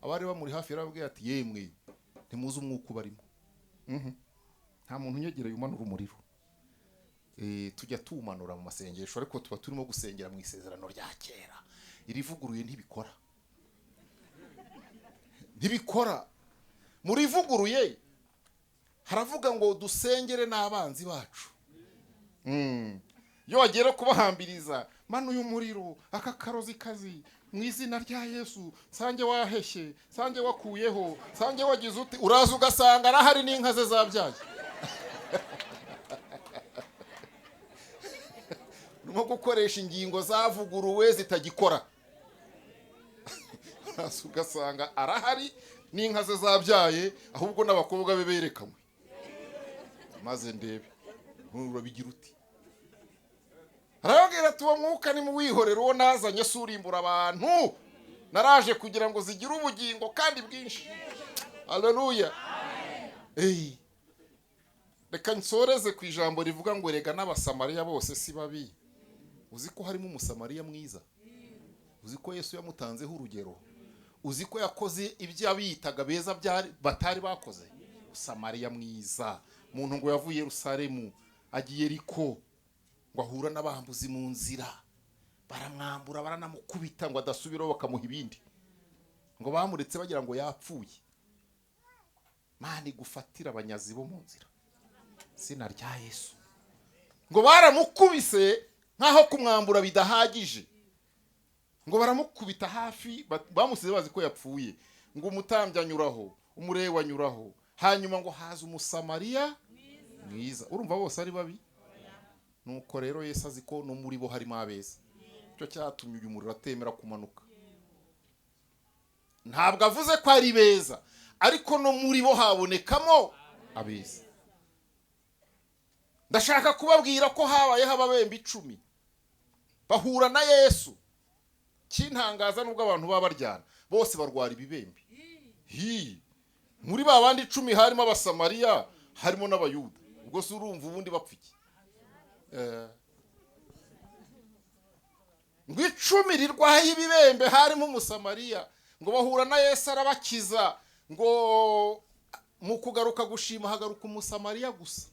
Abari bamuri hafi yarababwiye ati yemwe ntimuzi umwuka ubarimo. Nta muntu unyegereye umanura umuriro. Tujya tuwumanura mu masengesho, ariko tuba turimo gusengera mu isezerano rya kera. Irivuguruye ntibikora, ntibikora. Murivuguruye haravuga ngo dusengere n'abanzi bacu. Iyo wagera kubahambiriza, manu y'umuriro, aka karozi kazi mu izina rya Yesu, sange waheshye, sange wakuyeho, sange wagize uti, uraza ugasanga arahari n'inka ze zabyaye. Urimo gukoresha ingingo zavuguruwe zitagikora. Uraza ugasanga arahari n'inka ze zabyaye, ahubwo n'abakobwa be berekanywe. Maze ndebe urabigira uti. Arababwira ati uwo mwuka nimuwihorera, uwo nazanye si urimbura abantu, naraje kugira ngo zigire ubugingo kandi bwinshi. Haleluya! Reka nsoreze ku ijambo rivuga ngo rega n'Abasamariya bose si babi. Uzi ko harimo Umusamariya mwiza? Uzi ko Yesu yamutanzeho urugero? Uzi ko yakoze ibyo abiyitaga beza batari bakoze. Samariya mwiza, umuntu ngo yavuye Yerusalemu agiye Yeriko, ngo ahura n'abambuzi mu nzira, baramwambura baranamukubita ngo adasubiraho bakamuha ibindi, ngo bamuretse bagira ngo yapfuye. Mani gufatira abanyazi bo mu nzira, izina rya Yesu. Ngo baramukubise nkaho kumwambura bidahagije, ngo baramukubita hafi, bamusize bazi ko yapfuye. Ngo umutambyi anyuraho, umurewi anyuraho, hanyuma ngo haza Umusamariya mwiza. Urumva bose ari babi? Nuko rero Yesu azi ko no muri bo harimo abeza. Icyo cyatumye uyu muriro atemera kumanuka. Ntabwo avuze ko ari beza, ariko no muri bo habonekamo abeza. Ndashaka kubabwira ko habayeho ababembe 10 bahura na Yesu. Kintangaza nubwo abantu baba baryana bose barwara ibibembe. Muri ba bandi 10 harimo Abasamariya, harimo n'Abayuda. Ubwo se urumva ubundi bapfa iki? Ngo 10 rirwaye ibibembe harimo Umusamariya, ngo bahura na Yesu arabakiza. Ngo mu kugaruka gushima hagaruka Umusamariya gusa.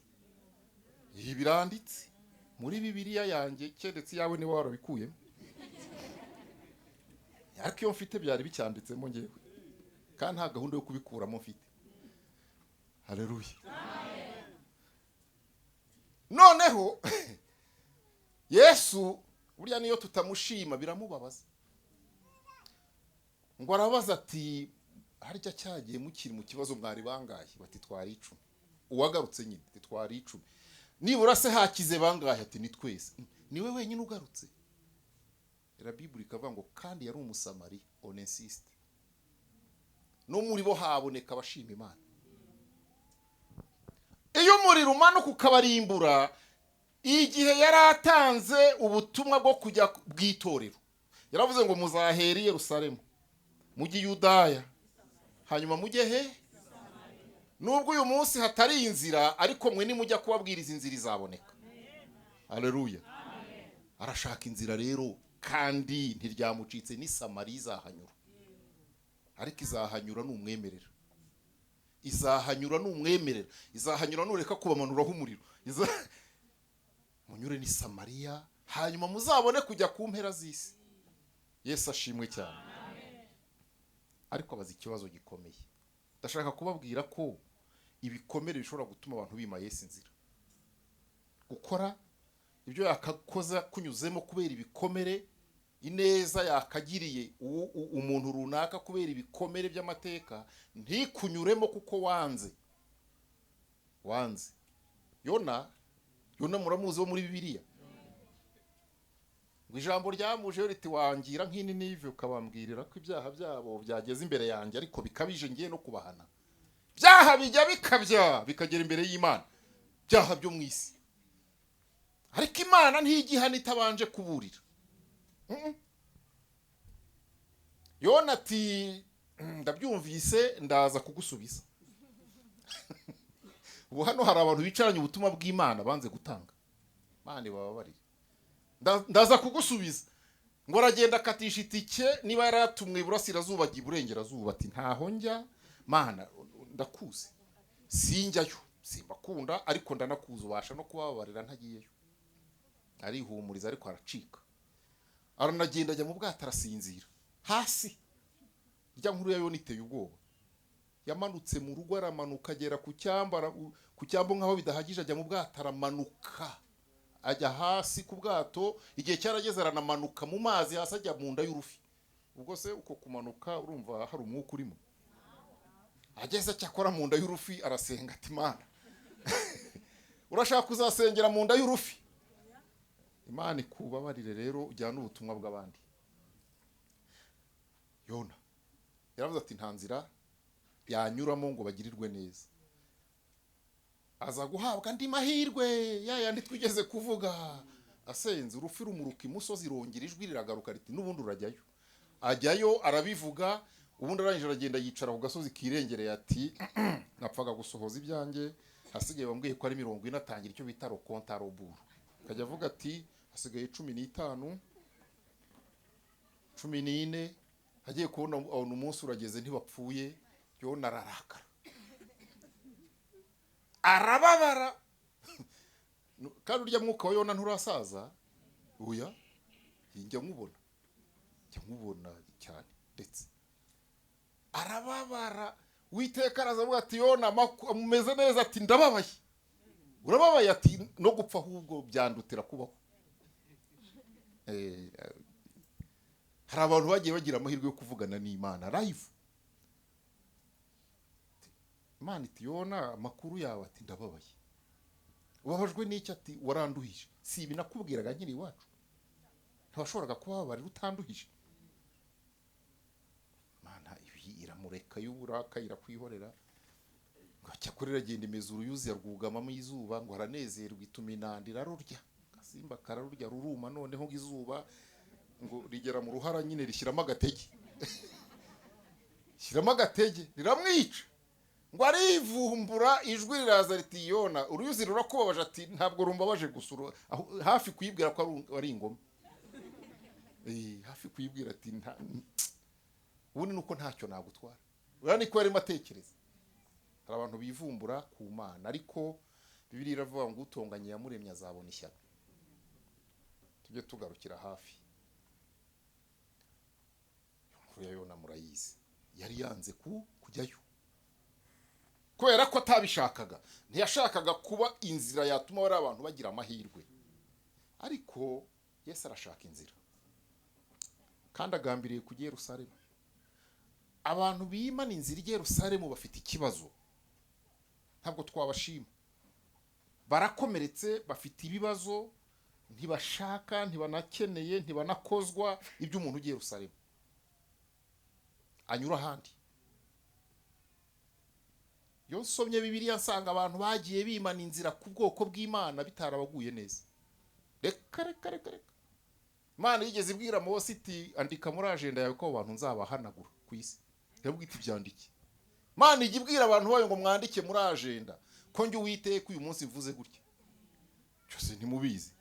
Ibi biranditse muri Bibiliya yanjye, keretse yawe niba warabikuyemo, ariko iyo mfite byari bicyanditsemo ngewe, kandi nta gahunda yo kubikuramo mfite. Haleluya. Noneho Yesu burya niyo tutamushima biramubabaza. Ngo arabaza ati harya cyagiye mukiri mu kibazo mwari bangahe? Bati twari 10. Uwagarutse nyine ati twari 10. Nibura se hakize bangahe? Ati ni twese. Niwe wenyine ugarutse. Era Bible ikavuga ngo kandi yari Umusamariya, on insiste. No muri bo haboneka abashima Imana. Iyo umuriro umanuka ukabarimbura, igihe yaratanze ubutumwa bwo kujya bw'itorero, yaravuze ngo muzahera i Yerusalemu, mujye Yudaya, hanyuma mujye he? Nubwo uyu munsi hatari inzira, ariko mwe nimujya kubabwiriza inzira izaboneka. Haleluya. Arashaka inzira rero, kandi ntiryamucitse, ni Samariya izahanyura. Ariko izahanyura numwemerera. Izahanyura numwemerera. Izahanyura nureka kubamanuraho umuriro. Munyure ni Samariya, hanyuma muzabone kujya ku mpera z'isi. Yesu ashimwe cyane. Ariko abaza ikibazo gikomeye. Ndashaka kubabwira ko ibikomere bishobora gutuma abantu bima Yesu inzira. Gukora ibyo yakakoza kunyuzemo kubera ibikomere, ineza yakagiriye umuntu runaka kubera ibikomere by'amateka, ntikunyuremo kuko wanze. Wanze. Yona muramuzi wo muri Bibiliya. Ngo ijambo ryamuje riti wangira nk'Ininive ukabambwirira ko ibyaha byabo byageze imbere yanjye, ariko bikabije ngiye no kubahana. Byaha bijya bikabya bikagera imbere y'Imana, byaha byo mu isi. Ariko Imana ntigihana itabanje kuburira. Yona ati ndabyumvise ndaza kugusubiza. Ubu hano hari abantu bicaranye ubutumwa bw'Imana banze gutanga. Imana ibababarire. Ndaza kugusubiza. Ngo aragenda akatisha itike, niba yaratumwe iburasirazuba ajya iburengerazuba, ati ntaho njya Mana ndakuzi, sinjyayo, simbakunda, ariko ndanakuzi, ubasha no kubababarira ntagiyeyo. Arihumuriza ariko aracika. Aranagenda ajya mu bwato arasinzira hasi. Rya nkuru ya Yona iteye ubwoba. Yamanutse mu rugo aramanuka agera ku cyamba, ku cyambo nkaho bidahagije ajya mu bwato aramanuka ajya hasi ku bwato. Igihe cyarageze aranamanuka mu mazi hasi ajya mu nda y'urufi. Ubwo se uko kumanuka urumva hari umwuka urimo. Ageze cyakora mu nda y'urufi arasenga ati Mana urashaka kuzasengera mu nda y'urufi? Imana ikubabarire rero ujyana ubutumwa bw'abandi. Yona yaravuze ati nta nzira yanyuramo ngo bagirirwe neza. Aza guhabwa andi mahirwe yayandi twigeze kuvuga. Asenze urufi rumuruka imusozi rongera ijwi riragaruka riti n'ubundi urajyayo. Ajyayo arabivuga, ubundi arangije aragenda yicara ku gasozi kirengereye ati napfaga gusohoza ibyanjye, hasigaye bambwiye ko ari 40, atangira icyo bita rokontaroburu. Akajya avuga ati hasigaye 15, 14, Agiye kubona abona umunsi urageze ntibapfuye, Yona ararakara, arababara. Kandi urya mwuka wa Yona nturasaza, oya, njya nkubona, njya nkubona cyane, ndetse arababara. Uwiteka araza avuga ati Yona mumeze neza? Ati ndababaye. Urababaye? Ati no gupfa ahubwo byandutira kubaho. Hari abantu bagiye bagira amahirwe yo kuvugana n'Imana live. Imana iti Yona amakuru yawe? Ati ndababaye. Ubabajwe n'iki? Ati waranduhije. Si ibi nakubwiraga nkiri iwacu? Ntiwashoboraga kubabarira utanduhije? Imana ibi iramureka y'uburaka, irakwihorera. Ngo cyakora iragenda imeza uruyuzi yarwugamamo izuba, ngo aranezerwa, ituma inanda irarurya, agasimba kararurya ruruma. Noneho ngo izuba ngo rigera mu ruhara nyine rishyiramo agatege, shyiramo agatege riramwica. Ngo arivumbura, ijwi riraza riti Yona uruyuzi rurakubabaje? Ati ntabwo rumbabaje gusa, hafi kuyibwira ko ari ingome, hafi kuyibwira ati ubundi nuko ntacyo nagutwara. Uriya niko yarimo atekereza. Hari abantu bivumbura ku Mana, ariko Bibiliya iravuga ngo utonganye yamuremye azabona ishyano. Tujye tugarukira hafi. Inkuru ya Yona murayizi, yari yanze kujyayo kubera ko atabishakaga, ntiyashakaga kuba inzira yatuma bari abantu bagira amahirwe. Ariko Yesu arashaka inzira, kandi agambiriye kujya i Yerusalemu. Abantu bimana inzira i Yerusalemu bafite ikibazo, ntabwo twabashima, barakomeretse, bafite ibibazo, ntibashaka, ntibanakeneye, ntibanakozwa iby'umuntu ugiye Yerusalemu anyura ahandi. Iyo nsomye Bibiliya nsanga abantu bagiye bimana inzira ku bwoko bw'Imana bitarabaguye neza. Reka reka reka reka. Imana yigeze ibwira Mose iti andika muri agenda yawe ko abantu nzabahanagura ku isi. Yabwita ibyandike. Imana ijya ibwira abantu bayo ngo mwandike muri agenda ko njye Uwiteka uyu munsi mvuze gutya. Cyose ntimubizi.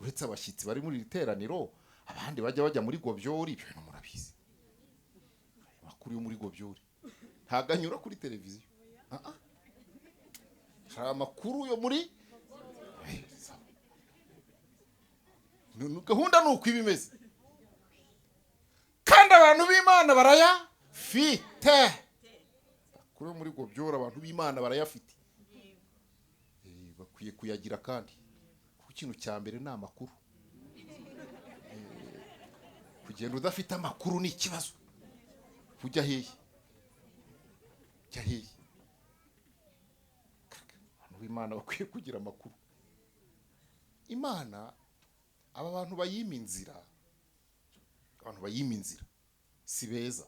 Uretse abashyitsi bari muri iri teraniro, abandi bajya muri gobyori, ibyo bintu murabizi. Amakuru yo muri gobyori ntabwo anyura kuri televiziyo. Hari amakuru yo muri gahunda ni uko iba imeze, kandi abantu b'Imana barayafite. Amakuru yo muri gobyori abantu b'Imana barayafite, bakwiye kuyagira, kandi kuko ikintu cya mbere ni amakuru. Kugenda udafite amakuru ni ikibazo. Ujya hehe? Ujya hehe? Abantu b'Imana bakwiye kugira amakuru. Imana aba bantu bayima inzira, abantu bayima inzira si beza,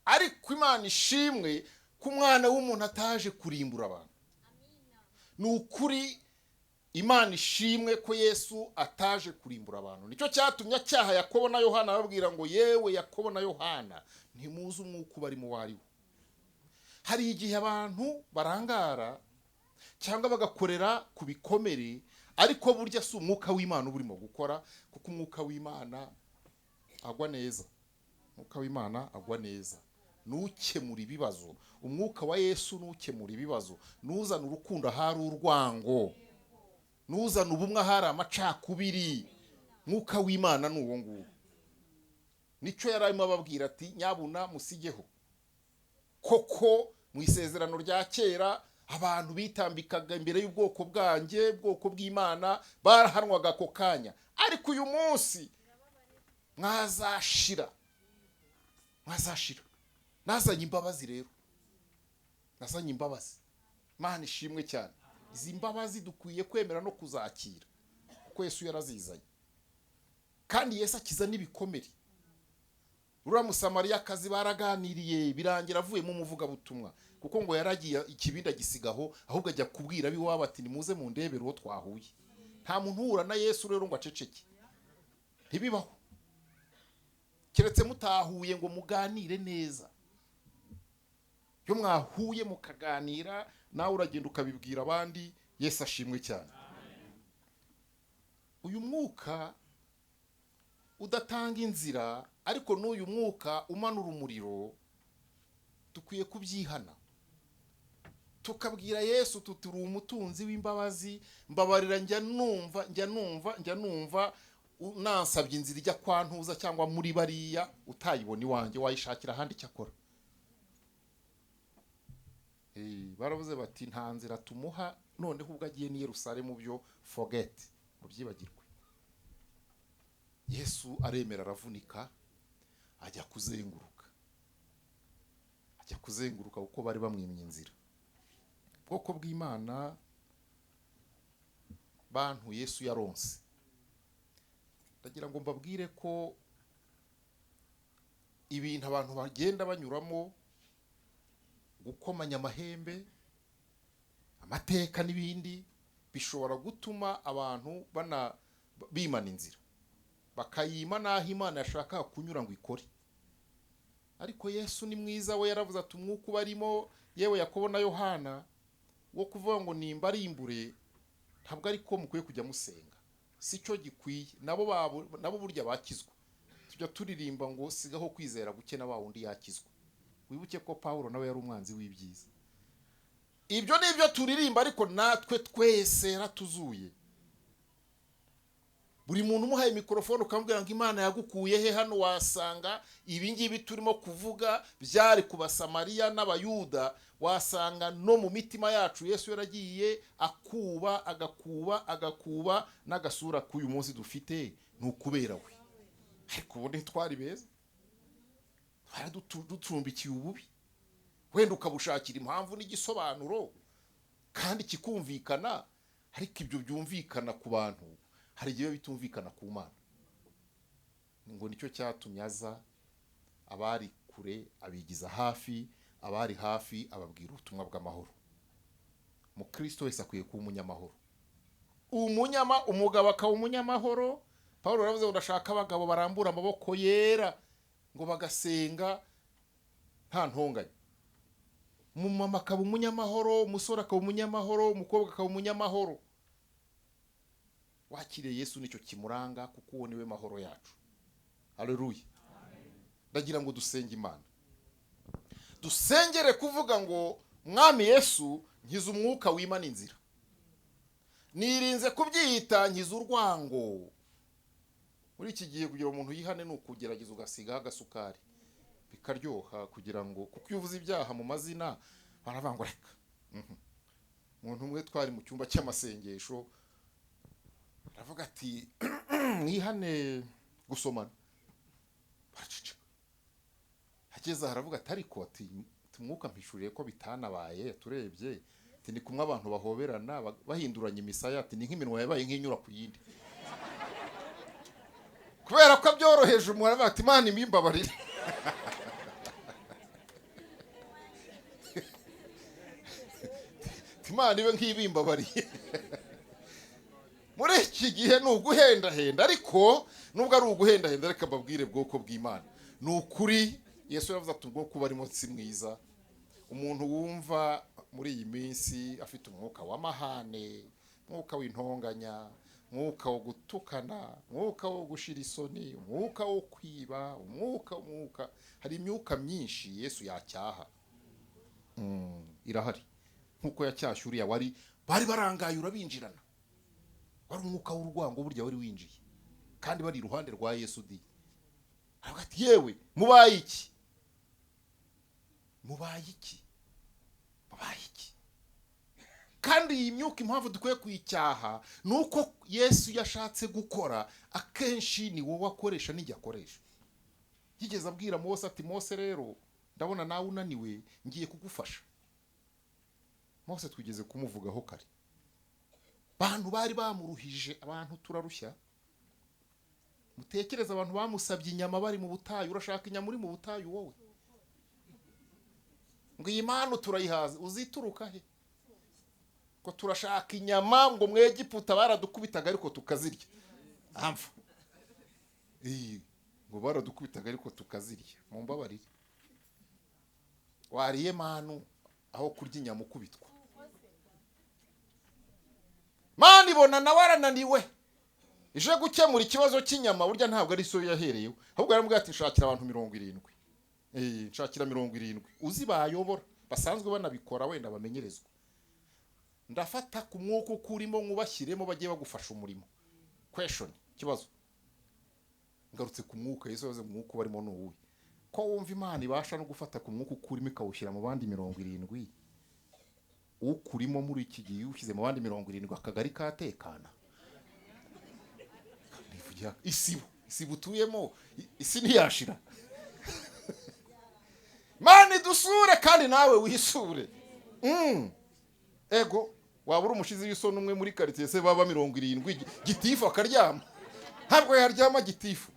ariko Imana ishimwe ko umwana w'umuntu ataje kurimbura abantu. Ni ukuri Imana ishimwe ko Yesu ataje kurimbura abantu. Nicyo cyatumye acyaha Yakobo na Yohana ababwira ngo yewe Yakobo na Yohana ntimuzi umwuka ubarimo uwo ari wo. Hari igihe abantu barangara cyangwa bagakorera ku bikomere, ariko burya si umwuka w'Imana urimo gukora, kuko umwuka w'Imana agwa neza. Umwuka w'Imana agwa neza, nukemura ibibazo. Umwuka wa Yesu nukemura ibibazo, nuzana urukundo ahari urwango, nuzana ubumwe ahari amacakubiri. Mwuka w'Imana ni uwo nguwo. Nicyo yari arimo ababwira ati nyabuna musigeho. Koko mu isezerano rya kera abantu bitambikaga imbere y'ubwoko bwanjye, ubwoko bw'Imana, barahanwaga ako kanya, ariko uyu munsi mwazashira, mwazashira. Nazanye imbabazi rero, nazanye imbabazi. Imana ishimwe cyane. Izi mbabazi dukwiye kwemera no kuzakira, kuko Yesu yarazizanye. Kandi Yesu akiza n'ibikomere. Uriya Musamariyakazi baraganiriye birangira avuyemo umuvugabutumwa, kuko ngo yaragiye ikibindi agisigaho, ahubwo ajya kubwira ab'iwabo ati nimuze mundebere uwo twahuye. Nta muntu uhura na Yesu rero ngo aceceke, ntibibaho, keretse mutahuye ngo muganire neza. Iyo mwahuye mukaganira, nawe uragenda ukabibwira abandi. Yesu ashimwe cyane. Uyu mwuka udatanga inzira, ariko n'uyu mwuka umanura umuriro, dukwiye kubyihana tukabwira Yesu tuti uri umutunzi w'imbabazi, mbabarira, njya numva njya numva njya numva nansabye inzira ijya kwa Ntuza cyangwa muri bariya, utayibona iwanjye wayishakira ahandi. Icyakora baravuze bati nta nzira tumuha, noneho ubwo agiye n'i Yerusalemu byo forget, mubyibagirwe. Yesu aremera aravunika, ajya kuzenguruka, ajya kuzenguruka kuko bari bamwimye inzira. Ubwoko bw'Imana, bantu Yesu yaronse, ndagira ngo mbabwire ko ibintu abantu bagenda banyuramo, gukomanya amahembe, amateka n'ibindi, bishobora gutuma abantu bana bimana inzira, bakayima n'aho Imana yashakaga kunyura ngo ikore. Ariko Yesu ni mwiza, we yaravuze ati umwuka ubarimo, yewe Yakobo na Yohana, wo kuvuga ngo nimbarimbure, ntabwo ariko mukwiye kujya musenga, si cyo gikwiye. Nabo babo nabo burya bakizwa, tujya turirimba ngo sigaho kwizera guke na wa wundi yakizwa. Wibuke ko Pawulo nawe yari umwanzi w'ibyiza. Ibyo ni ibyo turirimba, ariko natwe twese yaratuzuye. Buri muntu umuhaye mikorofone ukamubwira ngo Imana yagukuye he hano, wasanga ibi ngibi turimo kuvuga byari ku Basamariya n'Abayuda, wasanga no mu mitima yacu Yesu yaragiye akuba, agakuba, agakuba, n'agasura k'uyu munsi dufite ni ukubera we. Ariko ubundi ntitwari beza, twari ducumbikiye ububi, wenda ukabushakira impamvu n'igisobanuro kandi kikumvikana, ariko ibyo byumvikana ku bantu hari igihe bitumvikana ku Mana. Ngo nicyo cyatumye aza, abari kure abigiza hafi, abari hafi ababwira ubutumwa bw'amahoro. Mukristo wese akwiye kuba umunyamahoro, umugabo akaba umunyamahoro. Pawulo yaravuze ngo ndashaka abagabo barambura amaboko yera ngo bagasenga nta ntonganya. Umumama akaba umunyamahoro, umusore akaba umunyamahoro, umukobwa akaba umunyamahoro. Wakiriye Yesu nicyo kimuranga, kuko uwo niwe mahoro yacu. Haleluya. Ndagira ngo dusenge Imana, dusengere kuvuga ngo Mwami Yesu, nkiza umwuka wimana inzira, nirinze kubyita nkiza urwango. Muri iki gihe kugira umuntu yihane ni ukugerageza ugasigaho agasukari bikaryoha, kugira ngo, kuko iyo uvuze ibyaha mu mazina baravuga ngo reka. Umuntu umwe twari mu cyumba cy'amasengesho aravuga ati mwihane gusomana, baraceceka. Ageze aravuga ati ariko ati umwuka mpishuriye ko bitanabaye, turebye ati ni kumwe abantu bahoberana bahinduranya imisaya, ati ni nk'iminwa yabaye nk'inyura ku yindi, kubera ko byoroheje. Umuntu aravuga ati Imana imimbabarire. Imana ibe nk'ibimbabariye. Muri iki gihe ni uguhendahenda, ariko nubwo ari uguhendahenda, reka mbabwire bwoko bw'Imana ni ukuri. Yesu yaravuze ati ubwoko barimo si mwiza. Umuntu wumva muri iyi minsi afite umwuka w'amahane, umwuka w'intonganya, umwuka wo gutukana, umwuka wo gushira isoni, umwuka wo kwiba, umwuka, hari imyuka myinshi Yesu yacyaha. Irahari nkuko yacyashye uriya wari bari barangaye urabinjirana, wari umwuka w'urwango burya wari winjiye, kandi bari iruhande rwa Yesu di. Aravuga ati yewe mubaye iki, mubaye iki, mubaye iki? Kandi iyi myuka impamvu dukwiye kuyicyaha ni uko Yesu yashatse gukora, akenshi ni wowe akoresha n'ijya akoresha. Yigeze abwira Mose ati Mose rero ndabona nawe unaniwe, ngiye kugufasha. Mose twigeze kumuvugaho kare, bantu bari bamuruhije, abantu turarushya. Mutekereze abantu bamusabye inyama bari mu butayu, urashaka inyama uri mu butayu wowe? Ngo iyi manu turayihaza, uzituruka he? Ko turashaka inyama ngo mu Egiputa baradukubitaga ariko tukazirya. Amfa ngo baradukubitaga ariko tukazirya, mumbabarire. Wariye manu aho kurya inyama ukubitwa. Mani ibona nawe arananiwe, Ije gukemura ikibazo cy'inyama, burya ntabwo ari so yahereyeho, ahubwo yaramubwiye ati nshakira abantu 70, nshakira 70 uzi bayobora, basanzwe banabikora, wenda bamenyerezwa. Ndafata ku mwuka ukurimo nkubashyiremo, bagiye bagufasha umurimo. Question, ikibazo, ngarutse ku mwuka. Yesu yavuze umwuka ubarimo ni uwuhe? Ko wumva Imana ibasha no gufata ku mwuka ukurimo ikawushyira mu bandi 70, ukurimo muri iki gihe ushyize mu bandi 70, akagari katekana? Isibo, isibo utuyemo, isi ntiyashira. Mana idusure kandi nawe wisure. Ego waba uri umushizi w'isoni umwe muri quartier se, baba 70, gitifu akaryama? Ntabwo yaryama gitifu.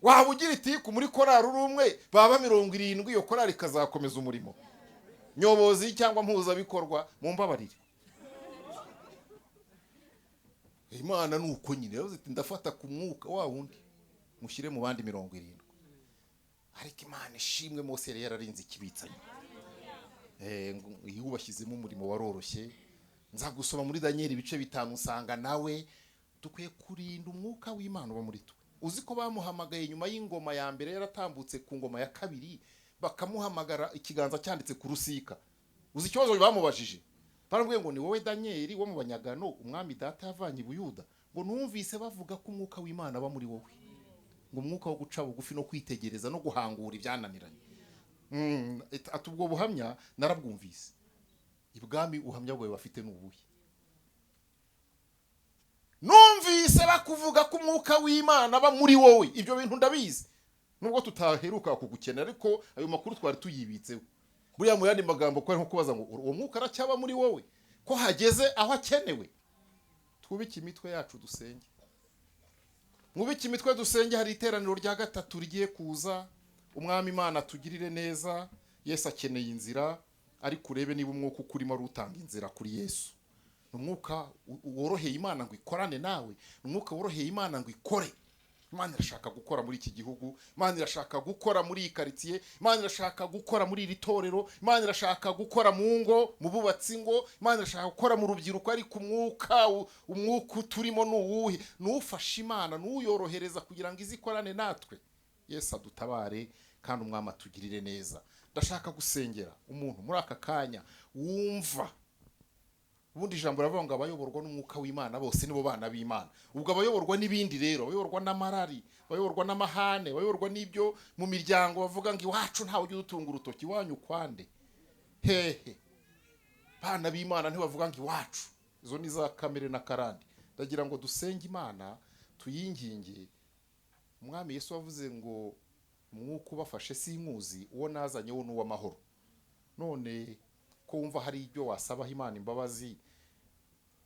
Waba ugira itiku muri korari uri umwe, baba 70, iyo korari ikazakomeza umurimo? Nyobozi cyangwa mpuzabikorwa, mumbabarire. Imana ni uko nyine yavuze iti ndafata ku mwuka wa wundi mushyire mu bandi 70. Ariko Imana ishimwe, Mose yari yararinze ikibitsanye, yubashyizemo umurimo waroroshye. Nza gusoma muri Daniel ibice 5, usanga nawe dukwiye kurinda umwuka w'Imana uba muri twe. Uzi ko bamuhamagaye nyuma y'ingoma ya mbere yaratambutse ku ngoma ya kabiri, bakamuhamagara ikiganza cyanditse ku rusika. Uzi ikibazo bamubajije? Baramubwiye ngo ni wowe Daniel wo mu banyagano umwami data yavanye i Buyuda, ngo numvise bavuga ko umwuka w'Imana aba muri wowe, ngo umwuka wo guca bugufi no kwitegereza no guhangura ibyananiranye. Ati ubwo buhamya narabwumvise. Ibwami uhamya bwawe bafite n'ubuhe? Numvise bakuvuga ko umwuka w'Imana aba muri wowe, ibyo bintu ndabizi, nubwo tutaheruka kugukenera, ariko ayo makuru twari tuyibitseho. Buriya mu yandi magambo ko ari nko kubaza ngo uwo mwuka aracyaba muri wowe, ko hageze aho akenewe. Twubike imitwe yacu dusenge, mwubike imitwe dusenge. Hari iteraniro rya 3 rigiye kuza. Umwami Imana tugirire neza. Yesu akeneye inzira, ariko urebe niba umwuka ukurimo ari utanga inzira kuri Yesu. Umwuka woroheye Imana ngo ikorane nawe, umwuka woroheye Imana ngo ikore. Imana irashaka gukora muri iki gihugu, Imana irashaka gukora muri iyi quartier, Imana irashaka gukora muri iri torero, Imana irashaka gukora mu ngo, mu bubatsi ngo, Imana irashaka gukora mu rubyiruko. Ariko umwuka turimo ni uwuhe? Nufasha Imana, nuyorohereza kugira ngo izikorane natwe. Yesu adutabare kandi umwami atugirire neza. Ndashaka gusengera umuntu muri aka kanya wumva. Ubundi ijambo ravuga ngo abayoborwa n'umwuka w'Imana bose nibo bana b'Imana. Ubwo abayoborwa n'ibindi rero, abayoborwa n'amarari, abayoborwa n'amahane, abayoborwa n'ibyo mu miryango bavuga ngo iwacu ntawe ujya utunga urutoki, iwanyu kwande hehe. Bana b'Imana ntibavuga ngo iwacu, izo ni za kamere na karande. Ndagira ngo dusenge Imana tuyinginge. Umwami Yesu wavuze ngo umwuka ubafashe sinkuzi, uwo nazanye wo n'uw'amahoro. None ko wumva hari ibyo wasabaho Imana imbabazi,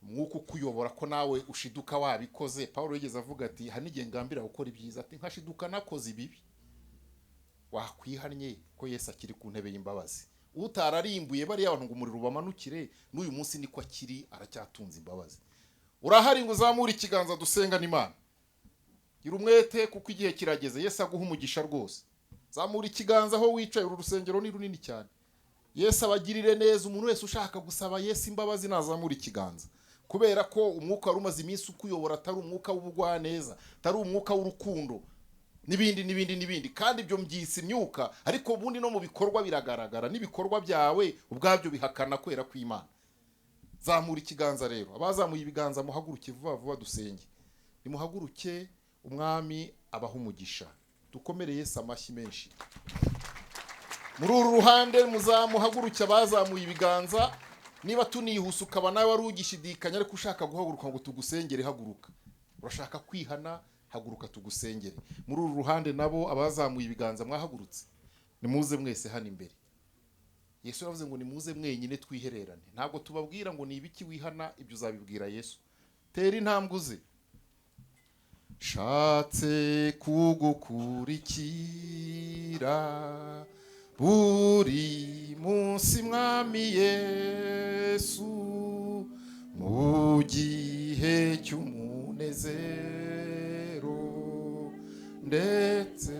umwuka ukuyobora ko nawe ushiduka wabikoze. Paulo yigeze avuga ati hari n'igihe ngambira gukora ibyiza, ati nkashiduka nakoze ibibi. Wakwihannye ko Yesu akiri ku ntebe y'imbabazi. Utararimbuye bariya abantu ngo umuriro ubamanukire, n'uyu munsi niko akiri, aracyatunze imbabazi. Urahari ngo uzamure ikiganza dusenga n'Imana. Gira umwete kuko igihe kirageze. Yesu aguha umugisha rwose. Zamura ikiganza aho wicaye, uru rusengero ni runini cyane. Yesu abagirire neza. Umuntu wese ushaka gusaba Yesu imbabazi nazamura ikiganza, kubera ko umwuka wari umaze iminsi ukuyobora atari umwuka w'ubugwaneza, atari umwuka w'urukundo n'ibindi n'ibindi n'ibindi. Kandi ibyo mbyise imyuka, ariko ubundi no mu bikorwa biragaragara, n'ibikorwa byawe ubwabyo bihakana kwera kw'Imana. Zamura ikiganza rero. Abazamuye ibiganza muhaguruke vuba vuba dusenge. Nimuhaguruke, umwami abaha umugisha. Dukomere Yesu amashyi menshi. Muri uru ruhande muzamuhaguruke abazamuye ibiganza. Niba tunihuse ukaba nawe wari ugishidikanya ariko ushaka guhaguruka ngo tugusengere, haguruka. Urashaka kwihana, haguruka tugusengere. Muri uru ruhande nabo abazamuye ibiganza mwahagurutse, nimuze mwese hano imbere. Yesu yavuze ngo nimuze mwenyine twihererane. Ntabwo tubabwira ngo ni ibiki wihana, ibyo uzabibwira Yesu. Tera intambwe uze. Shatse kugukurikira buri munsi mwami Yesu, mu gihe cy'umunezero ndetse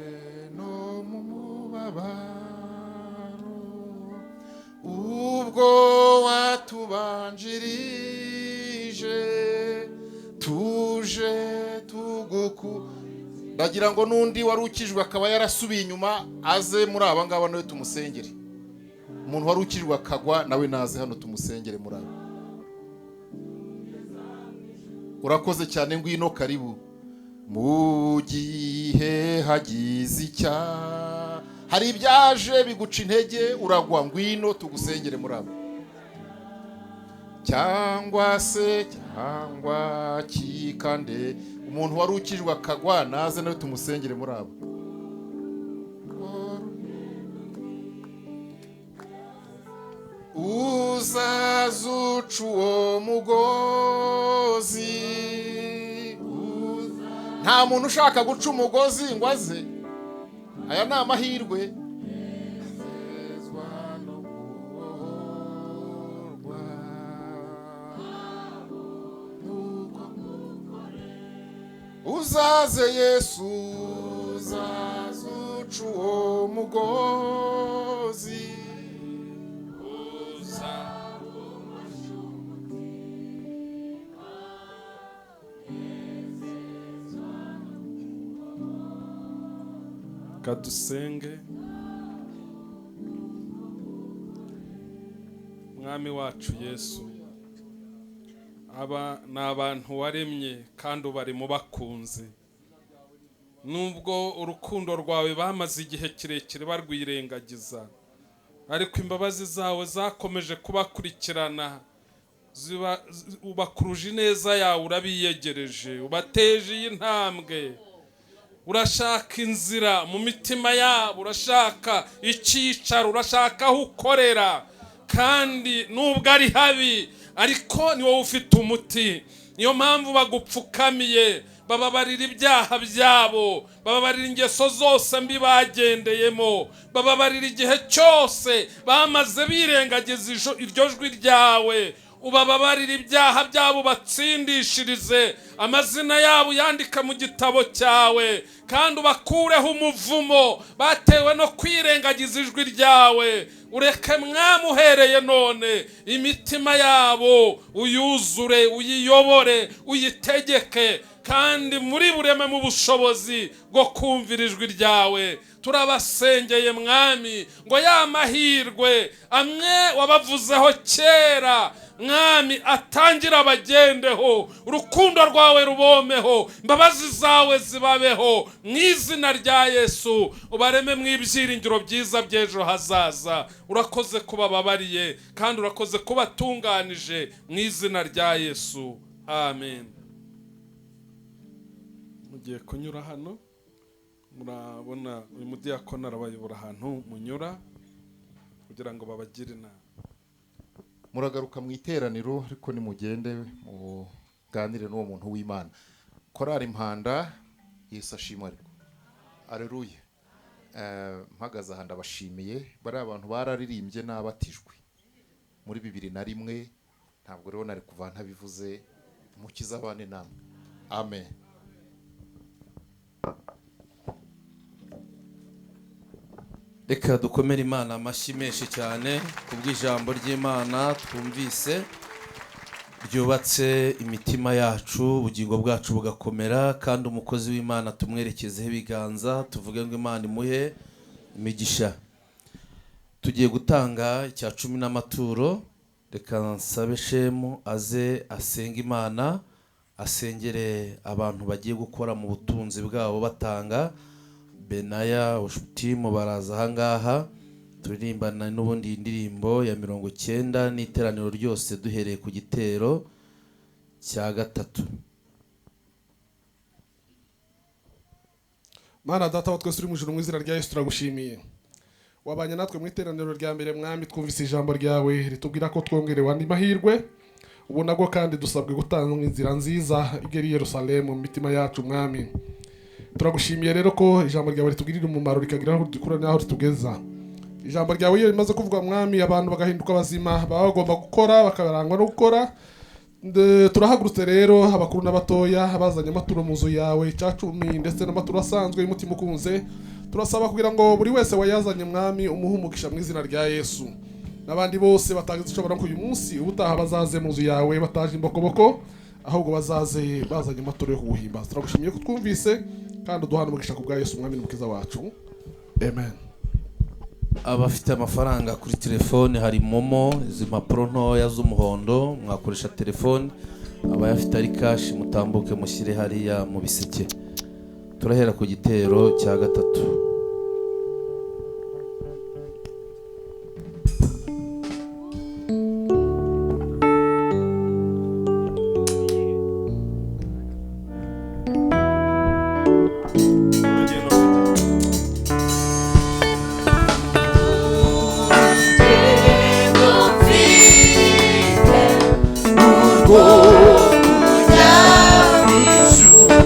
no mu mubabaro, ubwo watubanjirije tuje Tuguku ndagira ngo n'undi wari ukijwe akaba yarasubiye inyuma aze muri aba ngaba nawe tumusengere. Umuntu wari ukijwe akagwa nawe naze hano tumusengere muri aba. Urakoze cyane, ngwino, karibu. Mu gihe hagize icya hari ibyaje biguca intege uragwa, ngwino tugusengere muri aba. Cyangwa se cyangwa kikande, umuntu wari ukijwe akagwa naze nawe tumusengere muri abo. Uzazuca uwo mugozi. Nta muntu ushaka guca umugozi ngo aze, aya ni amahirwe. Uzaze Yesu, uzazuca uwo mugozi. Kadusenge. Mwami wacu Yesu, aba ni abantu waremye kandi ubari mu bakunze. Nubwo urukundo rwawe bamaze igihe kirekire barwirengagiza, ariko imbabazi zawe zakomeje kubakurikirana, ubakuruje ineza yawe, urabiyegereje, ubateje iyi ntambwe. Urashaka inzira mu mitima yabo, urashaka icyicaro, urashaka aho ukorera, kandi nubwo ari habi ariko ni wowe ufite umuti. Niyo mpamvu bagupfukamiye, bababarira ibyaha byabo, bababarira ingeso zose mbi bagendeyemo, bababarira igihe cyose bamaze birengagiza iryo jwi ryawe. Ubababarira ibyaha byabo, batsindishirize amazina yabo yandika mu gitabo cyawe, kandi ubakureho umuvumo batewe no kwirengagiza ijwi ryawe. Ureke Mwami uhereye none imitima yabo uyuzure, uyiyobore, uyitegeke, kandi muri bureme mu bushobozi bwo kumvira ijwi ryawe. Turabasengeye Mwami ngo ya mahirwe amwe wabavuzeho kera, Mwami, atangira abagendeho, urukundo rwawe rubomeho, imbabazi zawe zibabeho, mu izina rya Yesu ubareme mu ibyiringiro byiza by'ejo hazaza. Urakoze kubababariye kandi urakoze kubatunganije, mu izina rya Yesu, amen. Mugiye kunyura hano, murabona uyu mudiyakoni arabayobora ahantu munyura kugira ngo babagire inama. Muragaruka mu iteraniro, ariko nimugende muganire n'uwo muntu w'Imana. Korari Impanda, Yesu ashimwe. Ariko aleluya. Mpagaze aha ndabashimiye, bari abantu bararirimbye n'abatijwe muri 2001. Ntabwo rero nari kuva ntabivuze. Mukiza abane namwe, amen. Reka dukomere Imana amashyi menshi cyane kubw'ijambo ry'Imana twumvise ryubatse imitima yacu, ubugingo bwacu bugakomera, kandi umukozi w'Imana tumwerekezeho ibiganza tuvuge ngo Imana imuhe imigisha. Tugiye gutanga icya 10 n'amaturo. Reka nsabe Shemu aze asenge Imana, asengere abantu bagiye gukora mu butunzi bwabo batanga. Benaya Team baraza ahangaha, turirimbana n'ubundi indirimbo ya 90 n'iteraniro ryose duhereye ku gitero cya 3. Mana data wa twese uri mu ijuru, mu izina rya Yesu turagushimiye. Wabanye natwe mu iteraniro rya mbere Mwami, twumvise ijambo ryawe ritubwira ko twongerewe andi mahirwe. Ubu nabwo kandi dusabwe gutanga inzira nziza igera i Yerusalemu mu mitima yacu Mwami. Turagushimiye rero ko ijambo ryawe ritugirira umumaro, rikagira aho dukura n'aho ritugeza. Ijambo ryawe iyo rimaze kuvugwa Mwami, abantu bagahinduka bazima, baba bagomba gukora, bakabarangwa no gukora. Turahagurutse rero abakuru n'abatoya abazanye amaturo mu nzu yawe, 10 ndetse n'amaturo asanzwe y'umutima ukunze. Turasaba kugira ngo buri wese wayazanye Mwami umuhe umugisha mu izina rya Yesu. N'abandi bose batagize icyo baronka uyu munsi, ubutaha bazaze mu nzu yawe bataje imbokoboko, Ahubwo bazaze bazanye amaturo yo kuguhimbaza. Turagushimiye ko twumvise kandi uduhana umugisha ku bwa Yesu Umwami n'Umukiza wacu. Amen. Abafite amafaranga kuri telefone, hari MoMo, izi mpapuro ntoya z'umuhondo, mwakoresha telefone. Abayafite ari cash, mutambuke mushyire hariya mu biseke. Turahera ku gitero cya gatatu. Urugendo mfite urwo kujya mu ijuru,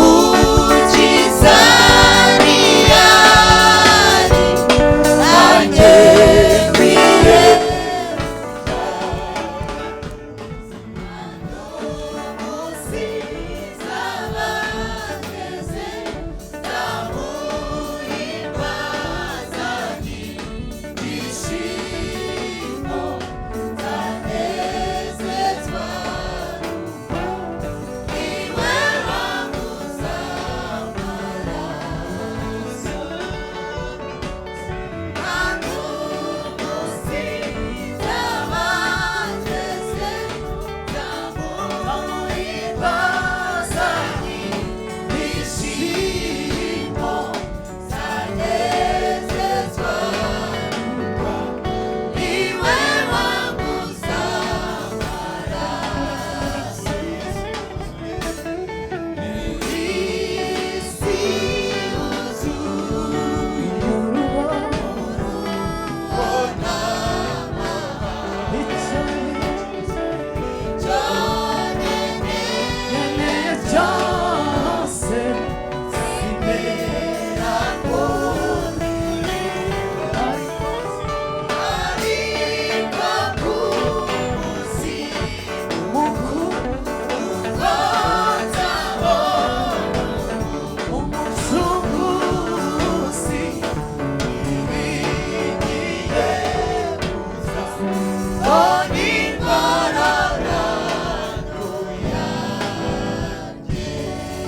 Umukiza ntiyari nanjye nkwiye.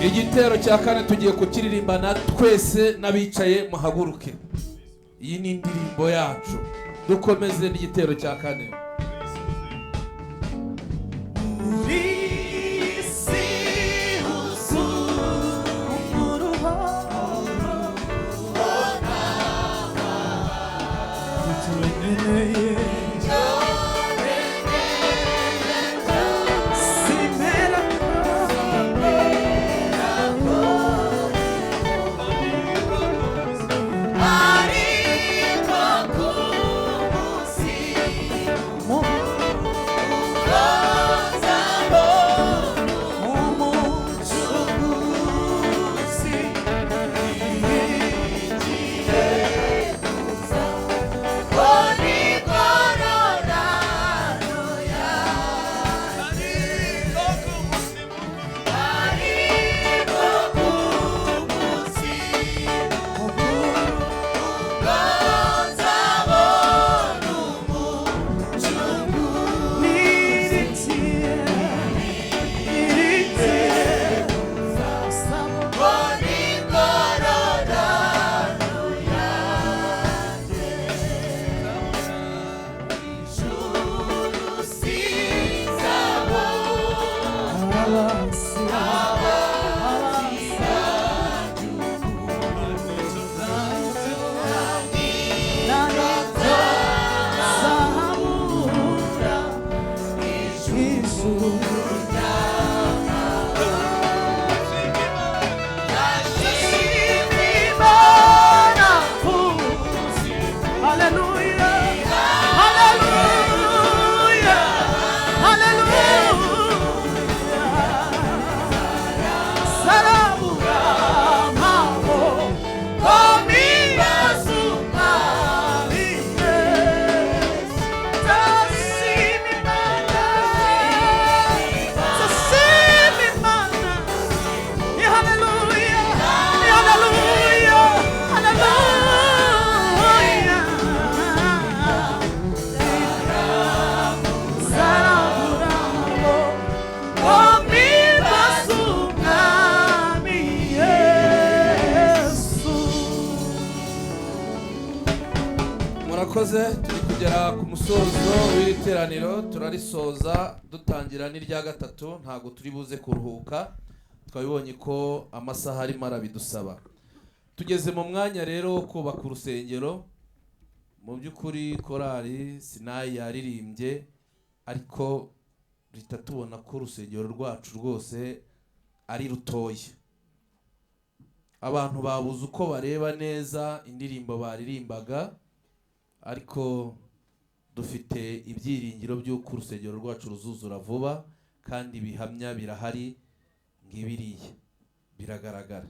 Igitero cya kane tugiye kukiririmbana twese, n'abicaye muhaguruke. Iyi ni indirimbo yacu. Dukomeze n'igitero cya kane. Isi huzuye ariko ku munsi uzabona umucunguzi igihe kuza igororano yanjye, ariko ku munsi uzabona umucunguzi. Hallelujah. Hallelujah. Hallelujah. Murakoze. Turi kugera ku musozo w'iri teraniro, turarisoza dutangira n'irya gatatu. Ntabwo turi buze kuruhuka, twabibonye ko amasaha arimo arabidusaba. Tugeze mu mwanya rero wo kubaka urusengero. Mu by'ukuri korali Sinayi yaririmbye, ariko duhita tubona ko urusengero rwacu rwose ari rutoya. Abantu babuze uko bareba neza indirimbo baririmbaga, ariko dufite ibyiringiro by'uko urusengero rwacu ruzuzura vuba, kandi ibihamya birahari, ngibiriya biragaragara.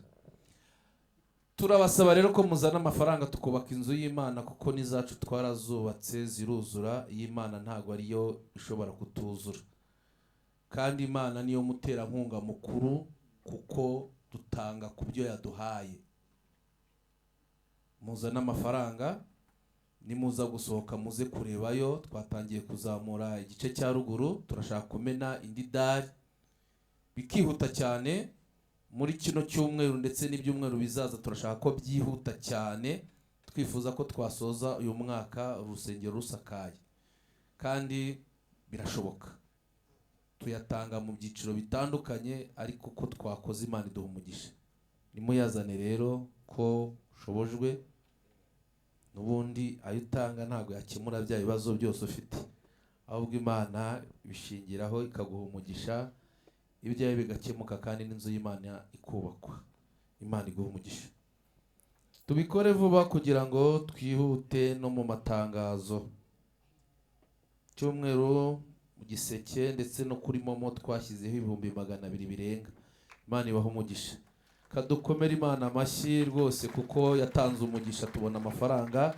Turabasaba rero ko muzana amafaranga tukubaka inzu y'Imana, kuko n'izacu twarazubatse ziruzura. Iy'Imana ntabwo ariyo ishobora kutuzura, kandi Imana niyo muterankunga mukuru, kuko dutanga ku byo yaduhaye. Muzane amafaranga, nimuza gusohoka muze kurebayo. Twatangiye kuzamura igice cya ruguru, turashaka kumena indi dari bikihuta cyane muri kino cyumweru ndetse n'ibyumweru bizaza. Turashaka ko byihuta cyane, twifuza ko twasoza uyu mwaka urusengero rusakaye, kandi birashoboka. Tuyatanga mu byiciro bitandukanye, ariko ko twakoze Imana iduha umugisha. Nimuyazane rero ko ushobojwe, n'ubundi ayo utanga ntabwo yakemura bya bibazo byose ufite, ahubwo Imana ibishingiraho ikaguha umugisha, ibyawe bigakemuka, kandi n'inzu y'Imana ikubakwa. Imana iguha umugisha. Tubikore vuba kugira ngo twihute no mu matangazo. Cyumweru mu giseke ndetse no kuri momo twashyizeho 200,000 birenga. Imana ibaha umugisha. Kadukomere Imana amashyi rwose, kuko yatanze umugisha tubona amafaranga.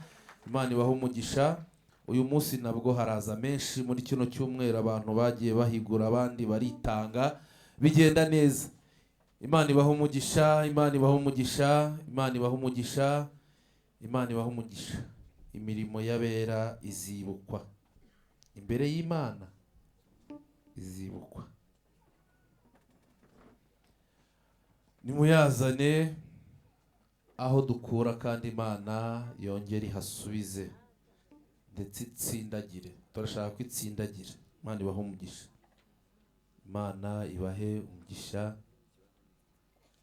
Imana ibaha umugisha. Uyu munsi nabwo haraza menshi muri kino cyumweru, abantu bagiye bahigura, abandi baritanga, bigenda neza. Imana ibaha umugisha, Imana ibaha umugisha, Imana ibaha umugisha, Imana ibaha umugisha. Imirimo y'abera izibukwa imbere y'Imana, izibukwa. Nimuyazane aho dukura, kandi Imana yongere ihasubize ndetse itsindagire. Turashaka ko itsindagira. Imana ibahe umugisha, Imana ibahe umugisha.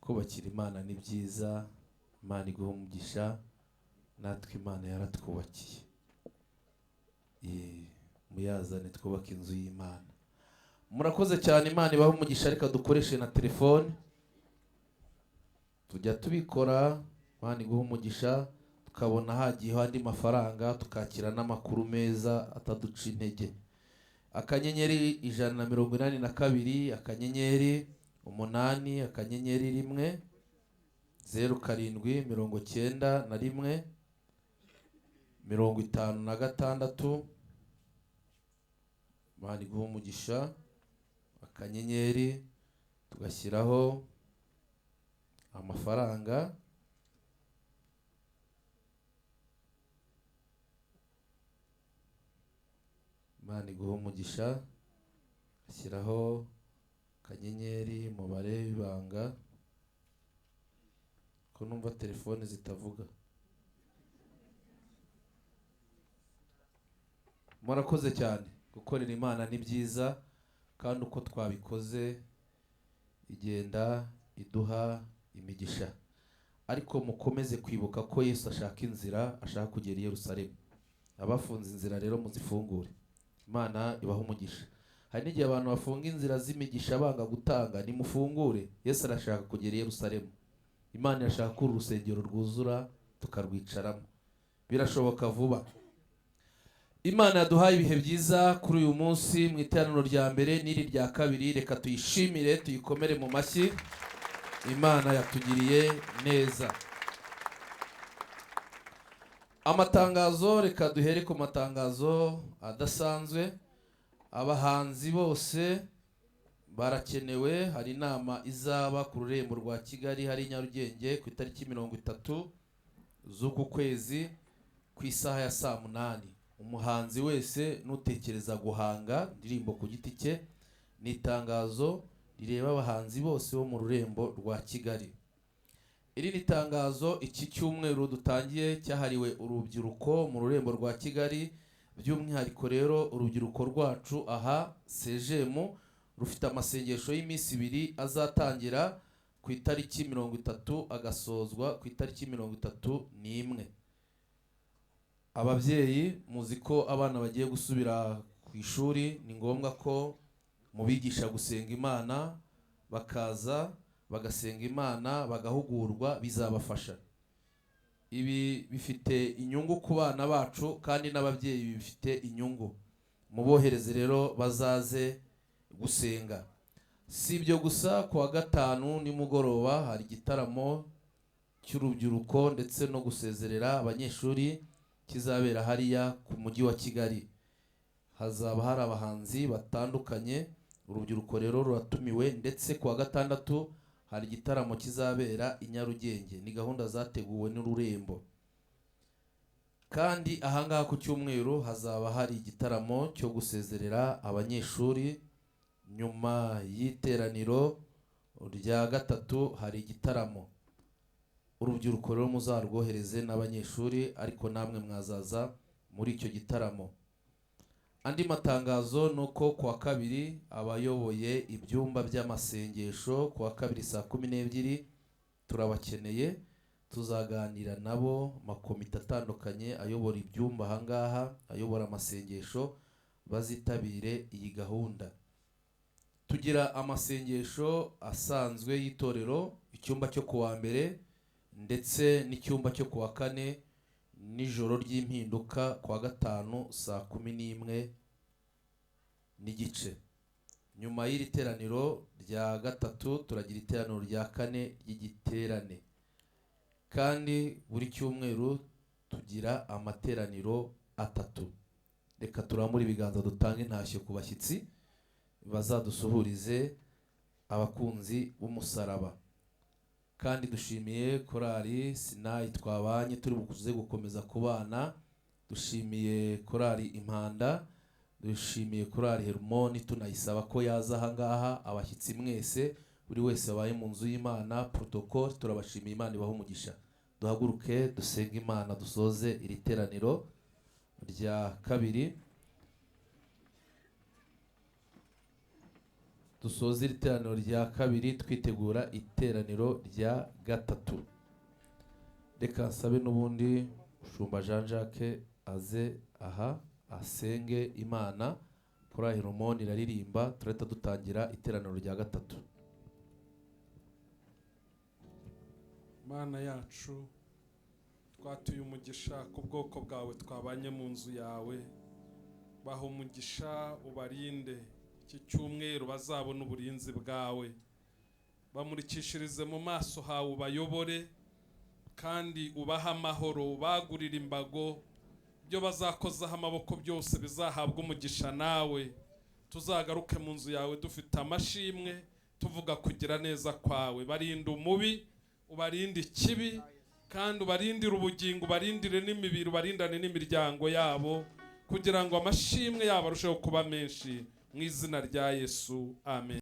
Kubakira Imana ni byiza, Imana iguhe umugisha. Natwe Imana yaratwubakiye. Muyazane twubake inzu y'Imana. Murakoze cyane, Imana ibahe umugisha. Reka dukoreshe na telefone, tujya tubikora. Imana iguhe umugisha, tukabona hagiyeho andi mafaranga, tukakira n'amakuru meza ataduca intege. *182 *8 *1 0 7 91 56. Imana iguhe umugisha. Akanyenyeri tugashyiraho amafaranga. Imana iguhe umugisha. Ashyiraho akanyenyeri umubare w'ibanga, ko numva telefone zitavuga. Murakoze cyane. Gukorera Imana ni byiza, kandi uko twabikoze igenda iduha imigisha. Ariko mukomeze kwibuka ko Yesu ashaka inzira, ashaka kugera i Yerusalemu. Abafunze inzira rero muzifungure. Imana ibaha umugisha. Hari n'igihe abantu bafunga inzira z'imigisha banga gutanga, nimufungure. Yesu arashaka kugera i Yerusalemu. Imana irashaka ko urusengero rwuzura tukarwicaramo. Birashoboka vuba. Imana yaduhaye ibihe byiza kuri uyu munsi mu iteraniro rya mbere n'iri rya kabiri. Reka tuyishimire, tuyikomere mu mashyi. Imana yatugiriye neza. Amatangazo, reka duhere ku matangazo adasanzwe. Abahanzi bose barakenewe. Hari inama izaba ku rurembo rwa Kigali hari Nyarugenge ku itariki 30 z'uku kwezi ku isaha ya saa 8. Umuhanzi wese nutekereza guhanga indirimbo ku giti cye, ni itangazo rireba abahanzi bose bo mu rurembo rwa Kigali. Iri ni tangazo iki cyumweru dutangiye cyahariwe urubyiruko mu rurembo rwa Kigali, by'umwihariko rero urubyiruko rwacu aha Sejemu rufite amasengesho y'iminsi ibiri azatangira ku itariki 30 agasozwa ku itariki 31. Ababyeyi muzi ko abana bagiye gusubira ku ishuri, ni ngombwa ko mubigisha gusenga Imana, bakaza bagasenga Imana bagahugurwa, bizabafasha. Ibi bifite inyungu ku bana bacu kandi n'ababyeyi bifite inyungu. Mubohereze rero bazaze gusenga. Si ibyo gusa, ku wa gatanu nimugoroba hari igitaramo cy'urubyiruko ndetse no gusezerera abanyeshuri kizabera hariya ku mujyi wa Kigali. Hazaba hari abahanzi batandukanye, urubyiruko rero ruratumiwe, ndetse ku wa gatandatu hari igitaramo kizabera i Nyarugenge. Ni gahunda zateguwe n'ururembo. Kandi ahangaha ku cyumweru hazaba hari igitaramo cyo gusezerera abanyeshuri. Nyuma y'iteraniro rya gatatu hari igitaramo. Urubyiruko rero muzarwohereze n'abanyeshuri, ariko namwe mwazaza muri icyo gitaramo. Andi matangazo ni uko ku wa kabiri abayoboye ibyumba by'amasengesho ku wa kabiri saa 12 turabakeneye, tuzaganira nabo, makomite atandukanye ayobora ibyumba ahangaha, ayobora amasengesho, bazitabire iyi gahunda. Tugira amasengesho asanzwe y'itorero, icyumba cyo kuwa mbere ndetse n'icyumba cyo kuwa kane, nijoro ry'impinduka kuwa gatanu saa 11:30. Nyuma y'iri teraniro rya gatatu turagira iteraniro rya kane ry'igiterane. Kandi buri cyumweru tugira amateraniro 3. Reka turambure ibiganza dutange intashyo ku bashyitsi bazadusuhurize abakunzi b'umusaraba. Kandi dushimiye korali Sinayi twabanye, turi bukuze gukomeza kubana. Dushimiye korali Impanda, dushimiye korali Hermoni, tunayisaba ko yaza ahangaha. Abashyitsi mwese, buri wese wabaye mu nzu y'Imana, protocole, turabashimiye, Imana ibahe umugisha. Duhaguruke dusenge Imana dusoze iri teraniro rya kabiri. Dusoze iri teraniro rya kabiri twitegura iteraniro rya gatatu. Reka nsabe n'ubundi Shumba Jean Jacques aze aha asenge Imana. Korali Hermoni iraririmba, turahita dutangira iteraniro rya gatatu. Mana yacu, twatuye umugisha ku bwoko bwawe twabanye mu nzu yawe. Baha umugisha, ubarinde iki cyumweru bazabona uburinzi bwawe. Bamurikishirize mu maso hawe, ubayobore kandi ubahe amahoro, ubagurire imbago, ibyo bazakozaho amaboko byose bizahabwa umugisha nawe. Tuzagaruke mu nzu yawe dufite amashimwe, tuvuga kugira neza kwawe. Barinde umubi, ubarinde ikibi, kandi ubarindire ubugingo, ubarindire n'imibiri, ubarindane n'imiryango yabo, kugira ngo amashimwe yabo arusheho kuba menshi. Mu izina rya Yesu, amen.